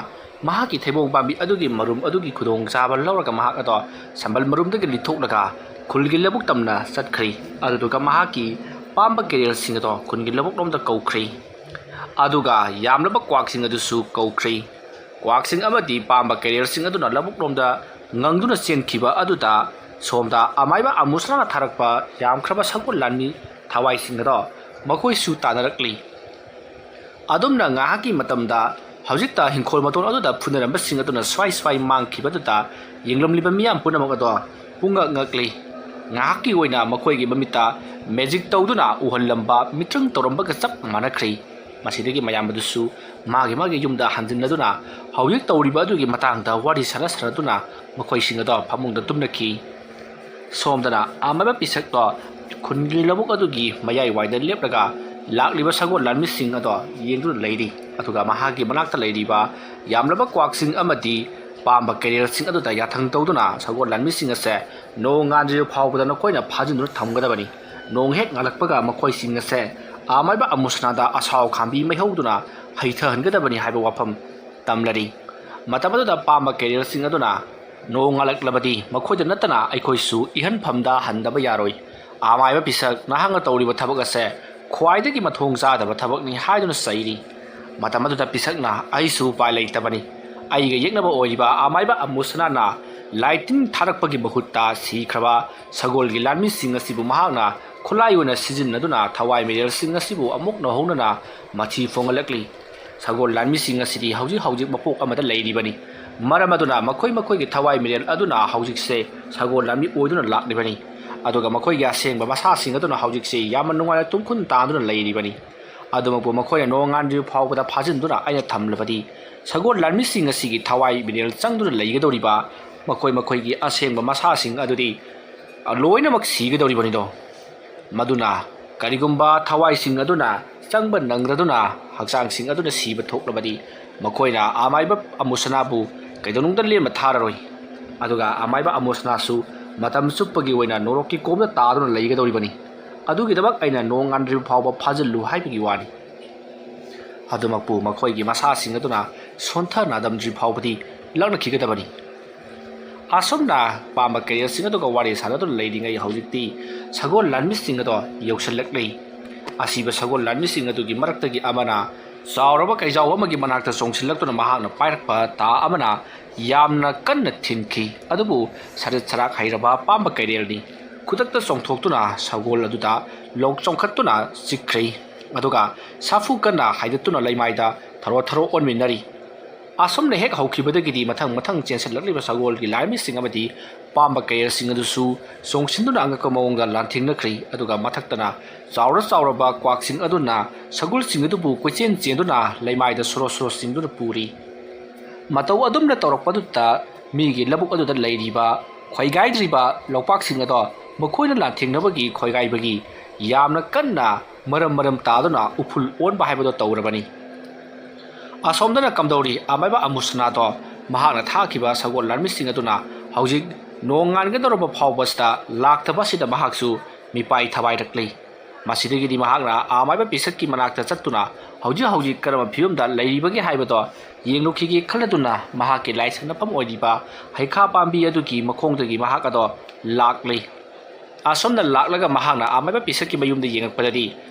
ꯃꯍꯥꯛꯀꯤ ꯊꯩꯕꯣꯡ ꯄꯥꯝꯕꯤ ꯑꯗꯨꯒꯤ ꯃꯔꯨꯝ ꯑꯗꯨꯒꯤ ꯈꯨꯗꯣꯡꯆꯥꯕ ꯂꯧꯔꯒ ꯃꯍꯥꯛ ꯑꯗꯣ ꯁꯝꯕꯜ ꯃꯔꯨꯝꯗꯒꯤ ꯂꯤꯊꯣꯛꯂꯒ ꯈꯨꯜꯒꯤ ꯂꯧꯕꯨꯛ ꯇꯝꯅ ꯆꯠꯈ꯭ꯔꯤ꯫ ꯑꯗꯨꯗꯨꯒ ꯃꯍꯥꯛꯀꯤ ꯄꯥꯝꯕ ꯀꯦꯔꯦꯜꯁꯤꯡ ꯑꯗꯣ ꯈꯨꯟꯒꯤ ꯂꯧꯕꯨꯛꯂꯣꯝꯗ ꯀꯧꯈ꯭ꯔꯤ꯫ ꯑꯗꯨꯒ ꯌꯥꯝꯂꯕ ꯀ꯭ꯋꯥꯛꯁꯤꯡ ꯑꯗꯨꯁꯨ ꯀꯧꯈ꯭ꯔꯤ꯫ ꯀ꯭ꯋꯥꯛꯁꯤꯡ ꯑꯃꯗꯤ ꯄꯥꯝꯕ ꯀꯦꯔꯦꯜꯁꯤꯡ ꯑꯗꯨꯅ ꯂꯧꯕꯨꯛꯂꯣꯝꯗ ꯉꯪꯗꯨꯅ ꯆꯦꯟꯈꯤꯕ ꯑꯗꯨꯗ ꯁꯣꯝꯗ ꯑꯃꯥꯏꯕ ꯑꯃꯨꯁꯅꯥꯅ ꯊꯥꯔꯛꯄ ꯌꯥꯝꯈ꯭ꯔꯕ ꯁꯒꯣꯜ ꯂꯥꯟꯃꯤ ꯊꯋꯥꯏꯁꯤꯡ ꯑꯗꯣ ꯃꯈꯣꯏꯁꯨ ꯇꯥꯟꯅꯔꯛꯂꯤ꯫ ꯑꯗꯨꯝꯅ ꯉꯥꯏꯍꯥꯛꯀꯤ ꯃꯇꯝꯗ ꯍꯧꯖꯤꯛꯇ ꯍꯤꯡꯈꯣꯜ ꯃꯇꯣꯟ ꯑꯗꯨꯗ ꯐꯨꯅꯔꯝꯕꯁꯤꯡ ꯑꯗꯨꯅ ꯁ꯭ꯋꯥꯏ ꯁ꯭ꯋꯥꯏ ꯃꯥꯡꯈꯤꯕ ꯑꯗꯨꯗ ꯌꯦꯡꯂꯝꯂꯤꯕ ꯃꯤꯌꯥꯝ ꯄꯨꯝꯅꯃꯛ ꯑꯗꯣ ꯄꯨꯡꯉꯛ ꯉꯛꯂꯤ꯫ ꯉꯥꯏꯍꯥꯛꯀꯤ ꯑꯣꯏꯅ ꯃꯈꯣꯏꯒꯤ ꯃꯃꯤꯠꯇ ꯃꯦꯖꯤꯛ ꯇꯧꯗꯨꯅ ꯎꯍꯜꯂꯝꯕ ꯃꯤꯇ꯭ꯔꯪ ꯇꯧꯔꯝꯕꯒ ꯆꯞ ꯃꯥꯟꯅꯈ꯭ꯔꯤ꯫ ꯃꯁꯤꯗꯒꯤ ꯃꯌꯥꯝ ꯑꯗꯨꯁꯨ ꯃꯥꯒꯤ ꯃꯥꯒꯤ ꯌꯨꯝꯗ ꯍꯟꯖꯤꯟꯅꯗꯨꯅ ꯍꯧꯖꯤꯛ ꯇꯧꯔꯤꯕ ꯑꯗꯨꯒꯤ ꯃꯇꯥꯡꯗ ꯋꯥꯔꯤ ꯁꯥꯟꯅ ꯁꯥꯟꯅꯗꯨꯅ ꯃꯈꯣꯏꯁꯤꯡ ꯑꯗꯣ ꯐꯃꯨꯡꯗ ꯇꯨꯝꯅꯈꯤ꯫ ꯁꯣꯝꯗꯅ ꯑꯃꯥꯏꯕ ꯄꯤꯁꯛꯇꯣ ꯈꯨꯟꯒꯤ ꯂꯧꯕꯨꯛ ꯑꯗꯨꯒꯤ ꯃꯌꯥꯏ ꯋꯥꯏꯗ ꯂꯦꯞꯂꯒ ꯂꯥꯛꯂꯤꯕ ꯁꯒꯣꯜ ꯂꯥꯟꯃꯤꯁꯤꯡ ꯑꯗꯣ ꯌꯦꯡꯗꯨꯅ ꯂꯩꯔꯤ꯫ ꯑꯗꯨꯒ ꯃꯍꯥꯛꯀꯤ ꯃꯅꯥꯛꯇ ꯂꯩꯔꯤꯕ ꯌꯥꯝꯂꯕ ꯀ꯭ꯋꯥꯛꯁꯤꯡ ꯑꯃꯗꯤ ꯄꯥꯝꯕ ꯀꯦꯔꯦꯜꯁꯤꯡ ꯑꯗꯨꯗ ꯌꯥꯊꯪ ꯇꯧꯗꯨꯅ ꯁꯒꯣꯜ ꯂꯥꯟꯃꯤꯁꯤꯡ ꯑꯁꯦ ꯅꯣꯡ ꯉꯥꯟꯗ꯭ꯔꯤꯕ ꯐꯥꯎꯕꯗ ꯅꯈꯣꯏꯅ ꯐꯥꯖꯤꯟꯗꯨꯅ ꯊꯝꯒꯗꯕꯅꯤ꯫ ꯅꯣꯡ ꯍꯦꯛ ꯉꯥꯜꯂꯛꯄꯒ ꯃꯈꯣꯏꯁꯤꯡ ꯑꯁꯦ ꯑꯃꯥꯏꯕ ꯑꯃꯨꯁꯅꯥꯗ ꯑꯁꯥꯎ ꯈꯥꯝꯕꯤ ꯃꯩꯍꯧꯗꯨꯅ ꯍꯩꯊꯍꯟꯒꯗꯕꯅꯤ ꯍꯥꯏꯕ ꯋꯥꯐꯝ ꯇꯝꯂꯔꯤ꯫ ꯃꯇꯝ ꯑꯗꯨꯗ ꯄꯥꯝꯕ ꯀꯦꯔꯦꯜꯁꯤꯡ ꯑꯗꯨꯅ ꯅꯣꯡ ꯉꯥꯜꯂꯛꯂꯕꯗꯤ ꯃꯈꯣꯏꯗ ꯅꯠꯇꯅ ꯑꯩꯈꯣꯏꯁꯨ ꯏꯍꯟꯐꯝꯗ ꯍꯟꯗꯕ ꯌꯥꯔꯣꯏ꯫ ꯑꯃꯥꯏꯕ ꯄꯤꯁꯛ, ꯅꯍꯥꯛꯅ ꯇꯧꯔꯤꯕ ꯊꯕꯛ ꯑꯁꯦ ꯈ꯭ꯋꯥꯏꯗꯒꯤ ꯃꯊꯣꯡ ꯆꯥꯗꯕ ꯊꯕꯛꯅꯤ ꯍꯥꯏꯗꯨꯅ ꯆꯩꯔꯤ꯫ ꯃꯇꯝ ꯑꯗꯨꯗ ꯄꯤꯁꯛꯅ ꯑꯩꯁꯨ ꯎꯄꯥꯏ ꯂꯩꯇꯕꯅꯤ꯫ ꯑꯩꯒ ꯌꯦꯛꯅꯕ ꯑꯣꯏꯔꯤꯕ ꯑꯃꯥꯏꯕ ꯑꯃꯨꯁꯅꯥꯅ ꯂꯥꯏꯇꯤꯟ ꯊꯥꯔꯛꯄꯒꯤ ꯃꯍꯨꯠꯇ ꯁꯤꯈ꯭ꯔꯕ ꯁꯒꯣꯜꯒꯤ ꯂꯥꯟꯃꯤꯁꯤꯡ ꯑꯁꯤꯕꯨ ꯃꯍꯥꯛꯅ ꯈꯨꯠꯂꯥꯏ ꯑꯣꯏꯅ ꯁꯤꯖꯤꯟꯅꯗꯨꯅ ꯊꯋꯥꯏ ꯃꯤꯔꯦꯜꯁꯤꯡ ꯑꯁꯤꯕꯨ ꯑꯃꯨꯛ ꯅꯧꯍꯧꯅꯅ ꯃꯊꯤ ꯐꯣꯡꯍꯜꯂꯛꯂꯤ꯫ ꯁꯒꯣꯜ ꯂꯥꯟꯃꯤꯁꯤꯡ ꯑꯁꯤꯗꯤ ꯍꯧꯖꯤꯛ ꯍꯧꯖꯤꯛ ꯃꯄꯣꯛ ꯑꯃꯗ ꯂꯩꯔꯤꯕꯅꯤ꯫ ꯃꯔꯝ ꯑꯗꯨꯅ ꯃꯈꯣꯏ ꯃꯈꯣꯏꯒꯤ ꯊꯋꯥꯏ ꯃꯤꯔꯦꯜ ꯑꯗꯨꯅ ꯍꯧꯖꯤꯛꯁꯦ ꯁꯒꯣꯜ ꯂꯥꯟꯃꯤ ꯑꯣꯏꯗꯨꯅ ꯂꯥꯛꯂꯤꯕꯅꯤ꯫ ꯑꯗꯨꯒ ꯃꯈꯣꯏꯒꯤ ꯑꯁꯦꯡꯕ ꯃꯁꯥꯁꯤꯡ ꯑꯗꯨꯅ ꯍꯧꯖꯤꯛꯁꯦ ꯌꯥꯝꯅ ꯅꯨꯡꯉꯥꯏꯅ ꯇꯨꯝꯈꯨꯟ ꯇꯥꯗꯨꯅ ꯂꯩꯔꯤꯕꯅꯤ꯫ ꯑꯗꯨꯃꯛꯄꯨ ꯃꯈꯣꯏꯅ ꯅꯣꯡꯉꯥꯟꯗ꯭ꯔꯤꯕ ꯐꯥꯎꯕꯗ ꯐꯥꯖꯤꯟꯗꯨꯅ ꯑꯩꯅ ꯊꯝꯂꯕꯗꯤ ꯁꯒꯣꯜ ꯂꯥꯟꯃꯤꯁꯤꯡ ꯑꯁꯤꯒꯤ ꯊꯋꯥꯏ ꯃꯤꯔꯦꯜ ꯆꯪꯗꯨꯅ ꯂꯩꯒꯗꯧꯔꯤꯕ ꯃꯈꯣꯏ ꯃꯈꯣꯏꯒꯤ ꯑꯁꯦꯡꯕ ꯃꯁꯥꯁꯤꯡ ꯑꯗꯨꯗꯤ ꯂꯣꯏꯅꯃꯛ ꯁꯤꯒꯗꯧꯔꯤꯕꯅꯤꯗꯣ꯫ ꯃꯗꯨꯅ ꯀꯔꯤꯒꯨꯝꯕ ꯊꯋꯥꯏꯁꯤꯡ ꯑꯗꯨꯅ ꯆꯪꯕ ꯅꯪꯗꯗꯨꯅ ꯍꯛꯆꯥꯡꯁꯤꯡ ꯑꯗꯨꯅ ꯁꯤꯕ ꯊꯣꯛꯂꯕꯗꯤ ꯃꯈꯣꯏꯅ ꯑꯃꯥꯏꯕ ꯑꯃꯨꯁꯅꯥꯕꯨ ꯀꯩꯗꯧꯅꯨꯡꯗ ꯂꯦꯝꯅ ꯊꯥꯔꯔꯣꯏ꯫ ꯑꯗꯨꯒ ꯑꯃꯥꯏꯕ ꯑꯃꯨꯁꯅꯥꯁꯨ ꯃꯇꯝ ꯆꯨꯞꯄꯒꯤ ꯑꯣꯏꯅ ꯅꯣꯔꯣꯛꯀꯤ ꯀꯣꯝꯗ ꯇꯥꯗꯨꯅ ꯂꯩꯒꯗꯧꯔꯤꯕꯅꯤ꯫ ꯑꯗꯨꯒꯤꯗꯃꯛ ꯑꯩꯅ ꯅꯣꯡ ꯉꯥꯟꯗ꯭ꯔꯤꯕ ꯐꯥꯎꯕ ꯐꯥꯖꯤꯜꯂꯨ ꯍꯥꯏꯕꯒꯤ ꯋꯥꯅꯤ꯫ ꯑꯗꯨꯃꯛꯄꯨ ꯃꯈꯣꯏꯒꯤ ꯃꯁꯥꯁꯤꯡ ꯑꯗꯨꯅ ꯁꯣꯟꯊ ꯅꯥꯗꯝꯗ꯭ꯔꯤ ꯐꯥꯎꯕꯗꯤ ꯂꯥꯛꯅꯈꯤꯒꯗꯕꯅꯤ꯫ ꯑꯁꯨꯝꯅ ꯄꯥꯝꯕ ꯀꯩꯔꯦꯜꯁꯤꯡ ꯑꯗꯨꯒ ꯋꯥꯔꯤ ꯁꯥꯟꯅꯗꯨꯅ ꯂꯩꯔꯤꯉꯩ ꯍꯧꯖꯤꯛꯇꯤ ꯁꯒꯣꯜ ꯂꯥꯟꯃꯤꯁꯤꯡ ꯑꯗꯣ ꯌꯧꯁꯤꯜꯂꯛꯂꯤ꯫ ꯑꯁꯤꯕ ꯁꯒꯣꯜ ꯂꯥꯟꯃꯤꯁꯤꯡ ꯑꯗꯨꯒꯤ ꯃꯔꯛꯇꯒꯤ ꯑꯃꯅ ꯆꯥꯎꯔꯕ ꯀꯩꯖꯥꯎ ꯑꯃꯒꯤ ꯃꯅꯥꯛꯇ ꯆꯣꯡꯁꯤꯜꯂꯛꯇꯨꯅ ꯃꯍꯥꯛꯅ ꯄꯥꯏꯔꯛꯄ ꯇꯥ ꯑꯃꯅ ꯌꯥꯝꯅ ꯀꯟꯅ ꯊꯤꯟꯈꯤ꯫ ꯑꯗꯨꯕꯨ ꯁꯔꯤꯠ ꯁꯔꯥꯛ ꯍꯩꯔꯕ ꯄꯥꯝꯕ ꯀꯩꯔꯦꯜꯅꯤ꯫ ꯈꯨꯗꯛꯇ ꯆꯣꯡꯊꯣꯛꯇꯨꯅ ꯁꯒꯣꯜ ꯑꯗꯨꯗ ꯂꯣꯛ ꯆꯣꯡꯈꯠꯇꯨꯅ ꯆꯤꯛꯈ꯭ꯔꯤ꯫ ꯑꯗꯨꯒ ꯁꯥꯐꯨ ꯀꯟꯅ ꯍꯥꯏꯗꯠꯇꯨꯅ ꯂꯩꯃꯥꯏꯗ ꯊꯔꯣ ꯊꯔꯣ ꯑꯣꯟꯃꯤꯟꯅꯔꯤ꯫ ꯑꯁꯨꯝꯅ ꯍꯦꯛ ꯍꯧꯈꯤꯕꯗꯒꯤꯗꯤ ꯃꯊꯪ ꯃꯊꯪ ꯆꯦꯟꯁꯤꯜꯂꯛꯂꯤꯕ ꯁꯒꯣꯜꯒꯤ ꯂꯥꯟꯃꯤꯁꯤꯡ ꯑꯃꯗꯤ ꯄꯥꯝꯕ ꯀꯩꯔꯦꯜꯁꯤꯡ ꯑꯗꯨꯁꯨ ꯆꯣꯡꯁꯤꯟꯗꯨꯅ ꯑꯉꯛꯄ ꯃꯑꯣꯡꯗ ꯂꯥꯟꯊꯦꯡꯅꯈ꯭ꯔꯤ꯫ ꯑꯗꯨꯒ ꯃꯊꯛꯇꯅ ꯆꯥꯎꯔ ꯆꯥꯎꯔꯕ ꯀ꯭ꯋꯥꯛꯁꯤꯡ ꯑꯗꯨꯅ ꯁꯒꯣꯜꯁꯤꯡ ꯑꯗꯨꯕꯨ ꯀꯣꯏꯆꯦꯟ ꯆꯦꯟꯗꯨꯅ ꯂꯩꯃꯥꯏꯗ ꯁꯣꯔꯣ ꯁꯣꯔꯣ ꯆꯤꯡꯗꯨꯅ ꯄꯨꯔꯤ꯫ ꯃꯇꯧ ꯑꯗꯨꯝꯅ ꯇꯧꯔꯛꯄꯗꯨꯗ ꯃꯤꯒꯤ ꯂꯧꯕꯨꯛ ꯑꯗꯨꯗ ꯂꯩꯔꯤꯕ, ꯈꯣꯏꯒꯥꯏꯗ꯭ꯔꯤꯕ ꯂꯧꯄꯥꯛꯁꯤꯡ ꯑꯗꯣ ꯃꯈꯣꯏꯅ ꯂꯥꯟꯊꯦꯡꯅꯕꯒꯤ ꯈꯣꯏꯒꯥꯏꯕꯒꯤ ꯌꯥꯝꯅ ꯀꯟꯅ ꯃꯔꯝ ꯃꯔꯝ ꯇꯥꯗꯨꯅ ꯎꯐꯨꯜ ꯑꯣꯟꯕ ꯍꯥꯏꯕꯗꯣ ꯇꯧꯔꯕꯅꯤ꯫ ꯑꯁꯣꯝꯗꯅ ꯀꯝꯗꯧꯔꯤ? ꯑꯃꯥꯏꯕ ꯑꯃꯨꯁꯅꯥꯗꯣ ꯃꯍꯥꯛꯅ ꯊꯥꯈꯤꯕ ꯁꯒꯣꯜ ꯂꯥꯟꯃꯤꯁꯤꯡ ꯑꯗꯨꯅ ꯍꯧꯖꯤꯛ ꯅꯣꯡ ꯉꯥꯟꯒꯗꯧꯔꯕ ꯐꯥꯎꯕꯁꯤꯗ ꯂꯥꯛꯇꯕ ꯑꯁꯤꯗ ꯃꯍꯥꯛꯁꯨ ꯃꯤꯄꯥꯏ ꯊꯋꯥꯏꯔꯛꯂꯤ꯫ ꯃꯁꯤꯗꯒꯤꯗꯤ ꯃꯍꯥꯛꯅ ꯑꯃꯥꯏꯕ ꯄꯤꯁꯛꯀꯤ ꯃꯅꯥꯛꯇ ꯆꯠꯇꯨꯅ ꯍꯧꯖꯤꯛ ꯍꯧꯖꯤꯛ ꯀꯔꯝꯕ ꯐꯤꯕꯝꯗ ꯂꯩꯔꯤꯕꯒꯦ ꯍꯥꯏꯕꯗꯣ ꯌꯦꯡꯂꯨꯈꯤꯒꯦ ꯈꯜꯂꯗꯨꯅ ꯃꯍꯥꯛꯀꯤ ꯂꯥꯏꯁꯟꯅꯐꯝ ꯑꯣꯏꯔꯤꯕ ꯍꯩꯈꯥ ꯄꯥꯝꯕꯤ ꯑꯗꯨꯒꯤ ꯃꯈꯣꯡꯗꯒꯤ ꯃꯍꯥꯛ ꯑꯗꯣ ꯂꯥꯛꯂꯤ꯫ ꯑꯁꯣꯝꯅ ꯂꯥꯛꯂꯒ ꯃꯍꯥꯛꯅ ꯑꯃꯥꯏꯕ ꯄꯤꯁꯛꯀꯤ ꯃꯌꯨꯝꯗ ꯌꯦꯡꯉꯛꯄꯗꯗꯤ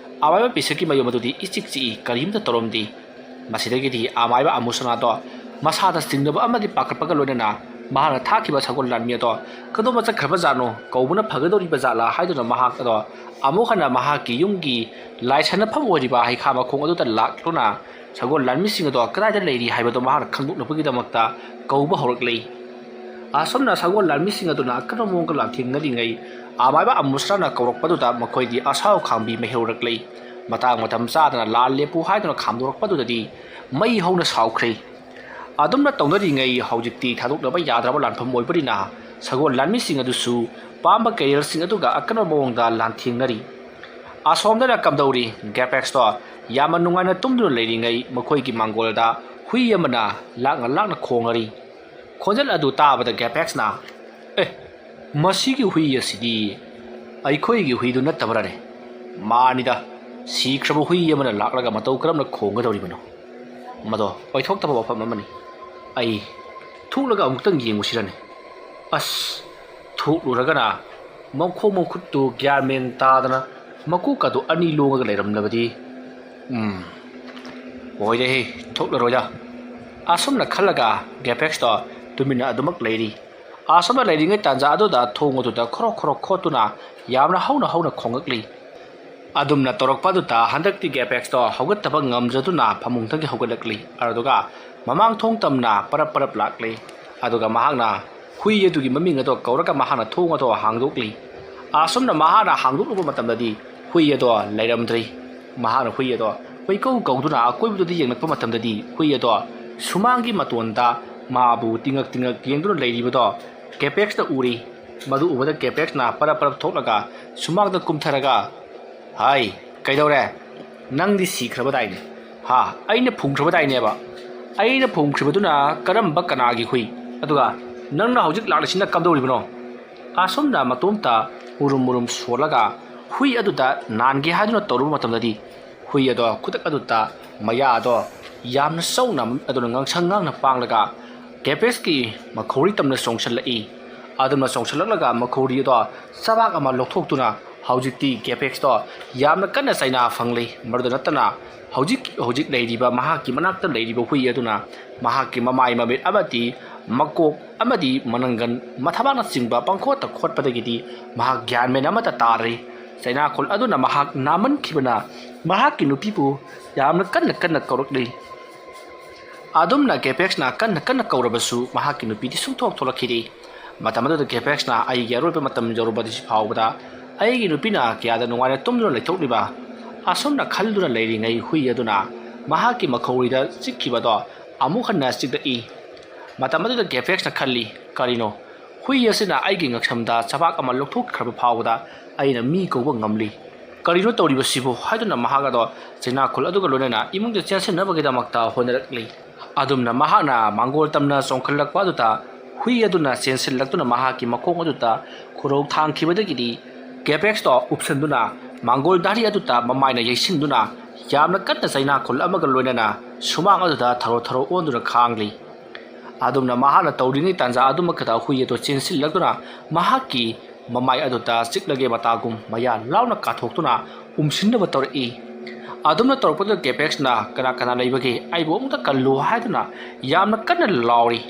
ꯑꯃꯥꯏꯕ ꯄꯤꯁꯛꯀꯤ ꯃꯌꯨꯝ ꯑꯗꯨꯗꯤ ꯏꯆꯤꯛ ꯆꯤꯛꯏ, ꯀꯔꯤꯝꯇ ꯇꯧꯔꯝꯗꯦ꯫ ꯃꯁꯤꯗꯒꯤꯗꯤ ꯑꯃꯥꯏꯕ ꯑꯃꯨꯁꯅꯥꯗꯣ ꯃꯁꯥꯗ ꯆꯤꯡꯅꯕ ꯑꯃꯗꯤ ꯄꯥꯈꯠꯄꯒ ꯂꯣꯏꯅꯅ ꯃꯍꯥꯛꯅ ꯊꯥꯈꯤꯕ ꯁꯒꯣꯜ ꯂꯥꯟꯃꯤ ꯑꯗꯣ ꯀꯗꯣꯝꯗ ꯆꯠꯈ꯭ꯔꯕ ꯖꯥꯠꯅꯣ, ꯀꯧꯕꯅ ꯐꯒꯗꯧꯔꯤꯕ ꯖꯥꯠꯂꯥ ꯍꯥꯏꯗꯨꯅ ꯃꯍꯥꯛ ꯑꯗꯣ ꯑꯃꯨꯛ ꯍꯟꯅ ꯃꯍꯥꯛꯀꯤ ꯌꯨꯝꯒꯤ ꯂꯥꯏꯁꯟꯅꯐꯝ ꯑꯣꯏꯔꯤꯕ ꯍꯩꯈꯥ ꯃꯈꯣꯡ ꯑꯗꯨꯗ ꯂꯥꯛꯇꯨꯅ ꯁꯒꯣꯜ ꯂꯥꯟꯃꯤꯁꯤꯡ ꯑꯗꯣ ꯀꯗꯥꯏꯗ ꯂꯩꯔꯤ ꯍꯥꯏꯕꯗꯣ ꯃꯍꯥꯛꯅ ꯈꯪꯗꯣꯛꯅꯕꯒꯤꯗꯃꯛꯇ ꯀꯧꯕ ꯍꯧꯔꯛꯂꯤ꯫ ꯑꯁꯨꯝꯅ ꯁꯒꯣꯜ ꯂꯥꯟꯃꯤꯁꯤꯡ ꯑꯗꯨꯅ ꯑꯀꯟꯕ ꯃꯑꯣꯡꯗ ꯂꯥꯟꯊꯦꯡꯅꯔꯤꯉꯩ ꯑꯃꯥꯏꯕ ꯑꯃꯨꯁ꯭ꯔꯥꯅ ꯀꯧꯔꯛꯄꯗꯨꯗ ꯃꯈꯣꯏꯗꯤ ꯑꯁꯥꯎ ꯈꯥꯡꯕꯤ ꯃꯩꯍꯧꯔꯛꯂꯤ꯫ ꯃꯇꯥꯡ ꯃꯇꯝ ꯆꯥꯗꯅ ꯂꯥꯟ ꯂꯦꯞꯄꯨ ꯍꯥꯏꯗꯨꯅ ꯈꯥꯝꯗꯣꯔꯛꯄꯗꯨꯗꯗꯤ ꯃꯩ ꯍꯧꯅ ꯁꯥꯎꯈ꯭ꯔꯦ꯫ ꯑꯗꯨꯝꯅ ꯇꯧꯅꯔꯤꯉꯩ ꯍꯧꯖꯤꯛꯇꯤ ꯊꯥꯗꯣꯛꯅꯕ ꯌꯥꯗ꯭ꯔꯕ ꯂꯥꯟꯐꯝ ꯑꯣꯏꯕꯅꯤꯅ ꯁꯒꯣꯜ ꯂꯥꯟꯃꯤꯁꯤꯡ ꯑꯗꯨꯁꯨ ꯄꯥꯝꯕ ꯀꯩꯔꯦꯜꯁꯤꯡ ꯑꯗꯨꯒ ꯑꯀꯟꯕ ꯃꯑꯣꯡꯗ ꯂꯥꯟꯊꯦꯡꯅꯔꯤ꯫ ꯑꯁꯣꯝꯗꯅ ꯀꯝꯗꯧꯔꯤ? ꯒꯦꯄꯦꯛꯁꯇꯣ ꯌꯥꯝꯅ ꯅꯨꯡꯉꯥꯏꯅ ꯇꯨꯝꯗꯨꯅ ꯂꯩꯔꯤꯉꯩ ꯃꯈꯣꯏꯒꯤ ꯃꯥꯡꯒꯣꯜꯗ ꯍꯨꯏ ꯑꯃꯅ ꯂꯥꯛꯅ ꯂꯥꯛꯅ ꯈꯣꯡꯉꯔꯤ꯫ ꯈꯣꯟꯖꯦꯜ ꯑꯗꯨ ꯇꯥꯕꯗ ꯒꯦꯄꯦꯛꯁꯅ, "ꯑꯦ, ꯃꯁꯤꯒꯤ ꯍꯨꯏ ꯑꯁꯤꯗꯤ ꯑꯩꯈꯣꯏꯒꯤ ꯍꯨꯏꯗꯨ ꯅꯠꯇꯕ꯭ꯔꯥꯅꯦ? ꯃꯥꯅꯤꯗ, ꯁꯤꯈ꯭ꯔꯕ ꯍꯨꯏ ꯑꯃꯅ ꯂꯥꯛꯂꯒ ꯃꯇꯧ ꯀꯔꯝꯅ ꯈꯣꯡꯒꯗꯧꯔꯤꯕꯅꯣ?" ꯃꯗꯣ ꯑꯣꯏꯊꯣꯛꯇꯕ ꯋꯥꯐꯝ ꯑꯃꯅꯤ꯫ ꯑꯩ ꯊꯣꯛꯂꯒ ꯑꯃꯨꯛꯇꯪ ꯌꯦꯡꯉꯨꯁꯤꯔꯅꯦ꯫ ꯑꯁ, ꯊꯣꯛꯂꯨꯔꯒꯅ ꯃꯈꯣꯡ ꯃꯈꯨꯠꯇꯨ ꯒ꯭ꯌꯥꯟ ꯃꯦꯟ ꯇꯥꯗꯅ ꯃꯀꯣꯛꯀꯗꯨ ꯑꯅꯤ ꯂꯣꯡꯉꯒ ꯂꯩꯔꯝꯂꯕꯗꯤ? ꯎꯝ, ꯑꯣꯏꯔꯦꯍꯦ, ꯊꯣꯛꯂꯔꯣꯏꯗ꯫ ꯑꯁꯨꯝꯅ ꯈꯜꯂꯒ ꯒꯦꯄꯦꯛꯁꯇꯣ ꯇꯨꯃꯤꯟꯅ ꯑꯗꯨꯃꯛ ꯂꯩꯔꯤ꯫ ꯑꯁꯨꯝꯅ ꯂꯩꯔꯤꯉꯩ ꯇꯥꯟꯖꯥ ꯑꯗꯨꯗ ꯊꯣꯡ ꯑꯗꯨꯗ ꯈꯣꯔꯣꯛ ꯈꯣꯔꯣꯛ ꯈꯣꯠꯇꯨꯅ ꯌꯥꯝꯅ ꯍꯧꯅ ꯍꯧꯅ ꯈꯣꯡꯂꯛꯂꯤ꯫ ꯑꯗꯨꯝꯅ ꯇꯧꯔꯛꯄ ꯑꯗꯨꯗ ꯍꯟꯗꯛꯇꯤ ꯒꯦꯄꯦꯛꯁꯇꯣ ꯍꯧꯒꯠꯇꯕ ꯉꯝꯖꯗꯨꯅ ꯐꯃꯨꯡꯗꯒꯤ ꯍꯧꯒꯠꯂꯛꯂꯤ꯫ ꯑꯗꯨꯒ ꯃꯃꯥꯡ ꯊꯣꯡ ꯇꯝꯅ ꯄꯔꯞ ꯄꯔꯞ ꯂꯥꯛꯂꯤ꯫ ꯑꯗꯨꯒ ꯃꯍꯥꯛꯅ ꯍꯨꯏ ꯑꯗꯨꯒꯤ ꯃꯃꯤꯡ ꯑꯗꯣ ꯀꯧꯔꯒ ꯃꯍꯥꯛꯅ ꯊꯣꯡ ꯑꯗꯣ ꯍꯥꯡꯗꯣꯛꯂꯤ꯫ ꯑꯁꯨꯝꯅ ꯃꯍꯥꯛꯅ ꯍꯥꯡꯗꯣꯛꯂꯨꯕ ꯃꯇꯝꯗꯗꯤ ꯍꯨꯏ ꯑꯗꯣ ꯂꯩꯔꯝꯗ꯭ꯔꯤ꯫ ꯃꯍꯥꯛꯅ ꯍꯨꯏ ꯑꯗꯣ ꯀꯣꯏꯀꯧ ꯀꯧꯗꯨꯅ ꯑꯀꯣꯏꯕꯗꯨꯗ ꯌꯦꯡꯂꯛꯄ ꯃꯇꯝꯗꯗꯤ ꯍꯨꯏ ꯑꯗꯣ ꯁꯨꯃꯥꯡꯒꯤ ꯃꯇꯣꯟꯗ ꯃꯥꯕꯨ ꯇꯤꯡꯉꯛ ꯇꯤꯡꯉꯛ ꯌꯦꯡꯗꯨꯅ ꯂꯩꯔꯤꯕꯗꯣ ꯒꯦꯄꯦꯛꯁꯅ ꯎꯔꯤ꯫ ꯃꯗꯨ ꯎꯕꯗ ꯒꯦꯄꯦꯛꯁꯅ ꯄꯔꯞ ꯄꯔꯞ ꯊꯣꯛꯂꯒ ꯁꯨꯃꯥꯡꯗ ꯀꯨꯝꯊꯔꯒ, "ꯍꯥꯏ, ꯀꯩꯗꯧꯔꯦ? ꯅꯪꯗꯤ ꯁꯤꯈ꯭ꯔꯕꯗꯥꯏꯅꯦ? ꯍꯥ, ꯑꯩꯅ ꯐꯨꯝꯈ꯭ꯔꯕꯗꯥꯏꯅꯦꯕ? ꯑꯩꯅ ꯐꯨꯝꯈ꯭ꯔꯤꯕꯗꯨꯅ ꯀꯔꯝꯕ ꯀꯅꯥꯒꯤ ꯍꯨꯏ? ꯑꯗꯨꯒ ꯅꯪꯅ ꯍꯧꯖꯤꯛ ꯂꯥꯛꯂꯤꯁꯤꯅ ꯀꯝꯗꯧꯔꯤꯕꯅꯣ?" ꯑꯁꯨꯝꯅ ꯃꯇꯣꯝꯇ ꯎꯔꯨꯝ ꯎꯔꯨꯝ ꯁꯣꯜꯂꯒ ꯍꯨꯏ ꯑꯗꯨꯗ ꯅꯥꯟꯒꯦ ꯍꯥꯏꯗꯨꯅ ꯇꯧꯔꯨꯕ ꯃꯇꯝꯗꯗꯤ ꯍꯨꯏ ꯑꯗꯣ ꯈꯨꯗꯛ ꯑꯗꯨꯗ ꯃꯌꯥ ꯑꯗꯣ ꯌꯥꯝꯅ ꯆꯧꯅ ꯑꯗꯨꯅ ꯉꯥꯡꯁꯪ ꯉꯥꯡꯅ ꯄꯥꯡꯂꯒ ꯒꯦꯄꯦꯛꯁꯀꯤ ꯃꯈꯧꯔꯤ ꯇꯝꯅ ꯆꯣꯡꯁꯤꯜꯂꯛꯏ꯫ ꯑꯗꯨꯝꯅ ꯆꯣꯡꯁꯤꯜꯂꯛꯂꯒ ꯃꯈꯧꯔꯤ ꯑꯗꯣ ꯆꯕꯥꯛ ꯑꯃ ꯂꯧꯊꯣꯛꯇꯨꯅ ꯍꯧꯖꯤꯛꯇꯤ ꯒꯦꯄꯦꯛꯁꯇꯣ ꯌꯥꯝꯅ ꯀꯟꯅ ꯆꯩꯅꯥ ꯐꯪꯂꯤ꯫ ꯃꯗꯨꯗ ꯅꯠꯇꯅ ꯍꯧꯖꯤꯛ ꯍꯧꯖꯤꯛ ꯂꯩꯔꯤꯕ ꯃꯍꯥꯛꯀꯤ ꯃꯅꯥꯛꯇ ꯂꯩꯔꯤꯕ ꯍꯨꯏ ꯑꯗꯨꯅ ꯃꯍꯥꯛꯀꯤ ꯃꯃꯥꯏ, ꯃꯃꯤꯠ ꯑꯃꯗꯤ ꯃꯀꯣꯛ ꯑꯃꯗꯤ ꯃꯅꯪꯒꯟ, ꯃꯊꯕꯥꯛꯅꯆꯤꯡꯕ ꯄꯪꯈꯣꯠꯇ ꯈꯣꯠꯄꯗꯒꯤꯗꯤ ꯃꯍꯥꯛ ꯒ꯭ꯌꯥꯟ ꯃꯦꯟ ꯑꯃꯠꯇ ꯇꯥꯗ꯭ꯔꯤ꯫ ꯆꯩꯅꯥꯈꯣꯜ ꯑꯗꯨꯅ ꯃꯍꯥꯛ ꯅꯥꯃꯟꯈꯤꯕꯅ ꯃꯍꯥꯛꯀꯤ ꯅꯨꯄꯤꯕꯨ ꯌꯥꯝꯅ ꯀꯟꯅ ꯀꯟꯅ ꯀꯧꯔꯛꯂꯤ꯫ ꯑꯗꯨꯝꯅ ꯒꯦꯄꯦꯛꯁꯅ ꯀꯟꯅ ꯀꯟꯅ ꯀꯧꯔꯕꯁꯨ ꯃꯍꯥꯛꯀꯤ ꯅꯨꯄꯤꯗꯤ ꯁꯨꯡꯊꯣꯛ ꯊꯣꯛꯂꯛꯈꯤꯗꯦ꯫ ꯃꯇꯝ ꯑꯗꯨꯗ ꯒꯦꯄꯦꯛꯁꯅ "ꯑꯩꯒꯤ ꯑꯔꯣꯏꯕ ꯃꯇꯝ ꯌꯧꯔꯕꯗꯤ ꯁꯤ ꯐꯥꯎꯕꯗ ꯑꯩꯒꯤ ꯅꯨꯄꯤꯅ ꯀꯌꯥꯗ ꯅꯨꯡꯉꯥꯏꯅ ꯇꯨꯝꯗꯨꯅ ꯂꯩꯊꯣꯛꯂꯤꯕ?" ꯑꯁꯨꯝꯅ ꯈꯜꯗꯨꯅ ꯂꯩꯔꯤꯉꯩ ꯍꯨꯏ ꯑꯗꯨꯅ ꯃꯍꯥꯛꯀꯤ ꯃꯈꯧꯔꯤꯗ ꯆꯤꯛꯈꯤꯕꯗꯣ ꯑꯃꯨꯛ ꯍꯟꯅ ꯆꯤꯛꯂꯛꯏ꯫ ꯃꯇꯝ ꯑꯗꯨꯗ ꯒꯦꯄꯦꯛꯁꯅ ꯈꯜꯂꯤ, "ꯀꯔꯤꯅꯣ? ꯍꯨꯏ ꯑꯁꯤꯅ ꯑꯩꯒꯤ ꯉꯛꯁꯝꯗ ꯆꯕꯥꯛ ꯑꯃ ꯂꯧꯊꯣꯛꯈ꯭ꯔꯕ ꯐꯥꯎꯕꯗ ꯑꯩꯅ ꯃꯤ ꯀꯧꯕ ꯉꯝꯂꯤ꯫ ꯀꯔꯤꯅꯣ ꯇꯧꯔꯤꯕꯁꯤꯕꯨ?" ꯍꯥꯏꯗꯨꯅ ꯃꯍꯥꯛ ꯑꯗꯣ ꯆꯩꯅꯥꯈꯣꯜ ꯑꯗꯨꯒ ꯂꯣꯏꯅꯅ ꯏꯃꯨꯡꯗ ꯆꯦꯟꯁꯤꯟꯅꯕꯒꯤꯗꯃꯛꯇ ꯍꯣꯠꯅꯔꯛꯂꯤ꯫ ꯑꯗꯨꯝꯅ ꯃꯍꯥꯛꯅ ꯃꯥꯡꯒꯣꯜ ꯇꯝꯅ ꯆꯣꯡꯈꯠꯂꯛꯄ ꯑꯗꯨꯗ ꯍꯨꯏ ꯑꯗꯨꯅ ꯆꯦꯟꯁꯤꯜꯂꯛꯇꯨꯅ ꯃꯍꯥꯛꯀꯤ ꯃꯈꯣꯡ ꯑꯗꯨꯗ ꯈꯨꯔꯧ ꯊꯥꯡꯈꯤꯕꯗꯒꯤꯗꯤ ꯒꯦꯄꯦꯛꯁꯇꯣ ꯎꯞꯁꯟꯗꯨꯅ ꯃꯥꯡꯒꯣꯜ ꯗꯥꯔꯤ ꯑꯗꯨꯗ ꯃꯃꯥꯏꯅ ꯌꯩꯁꯤꯟꯗꯨꯅ ꯌꯥꯝꯅ ꯀꯟꯅ ꯆꯩꯅꯥ ꯈꯨꯜ ꯑꯃꯒ ꯂꯣꯏꯅꯅ ꯁꯨꯃꯥꯡ ꯑꯗꯨꯗ ꯊꯔꯣ ꯊꯔꯣ ꯑꯣꯟꯗꯨꯅ ꯈꯥꯡꯂꯤ꯫ ꯑꯗꯨꯝꯅ ꯃꯍꯥꯛꯅ ꯇꯧꯔꯤꯉꯩ ꯇꯥꯟꯖꯥ ꯑꯗꯨꯃꯛꯇꯗ ꯍꯨꯏ ꯑꯗꯨ ꯆꯦꯟꯁꯤꯜꯂꯛꯇꯨꯅ ꯃꯍꯥꯛꯀꯤ ꯃꯃꯥꯏ ꯑꯗꯨꯗ ꯆꯤꯛꯂꯒꯦ ꯃꯇꯥꯒꯨꯝ ꯃꯌꯥ ꯂꯥꯎꯅ ꯀꯥꯊꯣꯛꯇꯨꯅ ꯎꯝꯁꯤꯟꯅꯕ ꯇꯧꯔꯛꯏ꯫ ꯑꯗꯨꯝꯅ ꯇꯧꯔꯛꯄꯗꯨꯗ ꯒꯦꯄꯦꯛꯁꯅ "ꯀꯅꯥ ꯀꯅꯥ ꯂꯩꯕꯒꯦ? ꯑꯩꯕꯨ ꯑꯃꯨꯛꯇ ꯀꯜꯂꯨ" ꯍꯥꯏꯗꯨꯅ ꯌꯥꯝꯅ ꯀꯟꯅ ꯂꯥꯎꯔꯤ꯫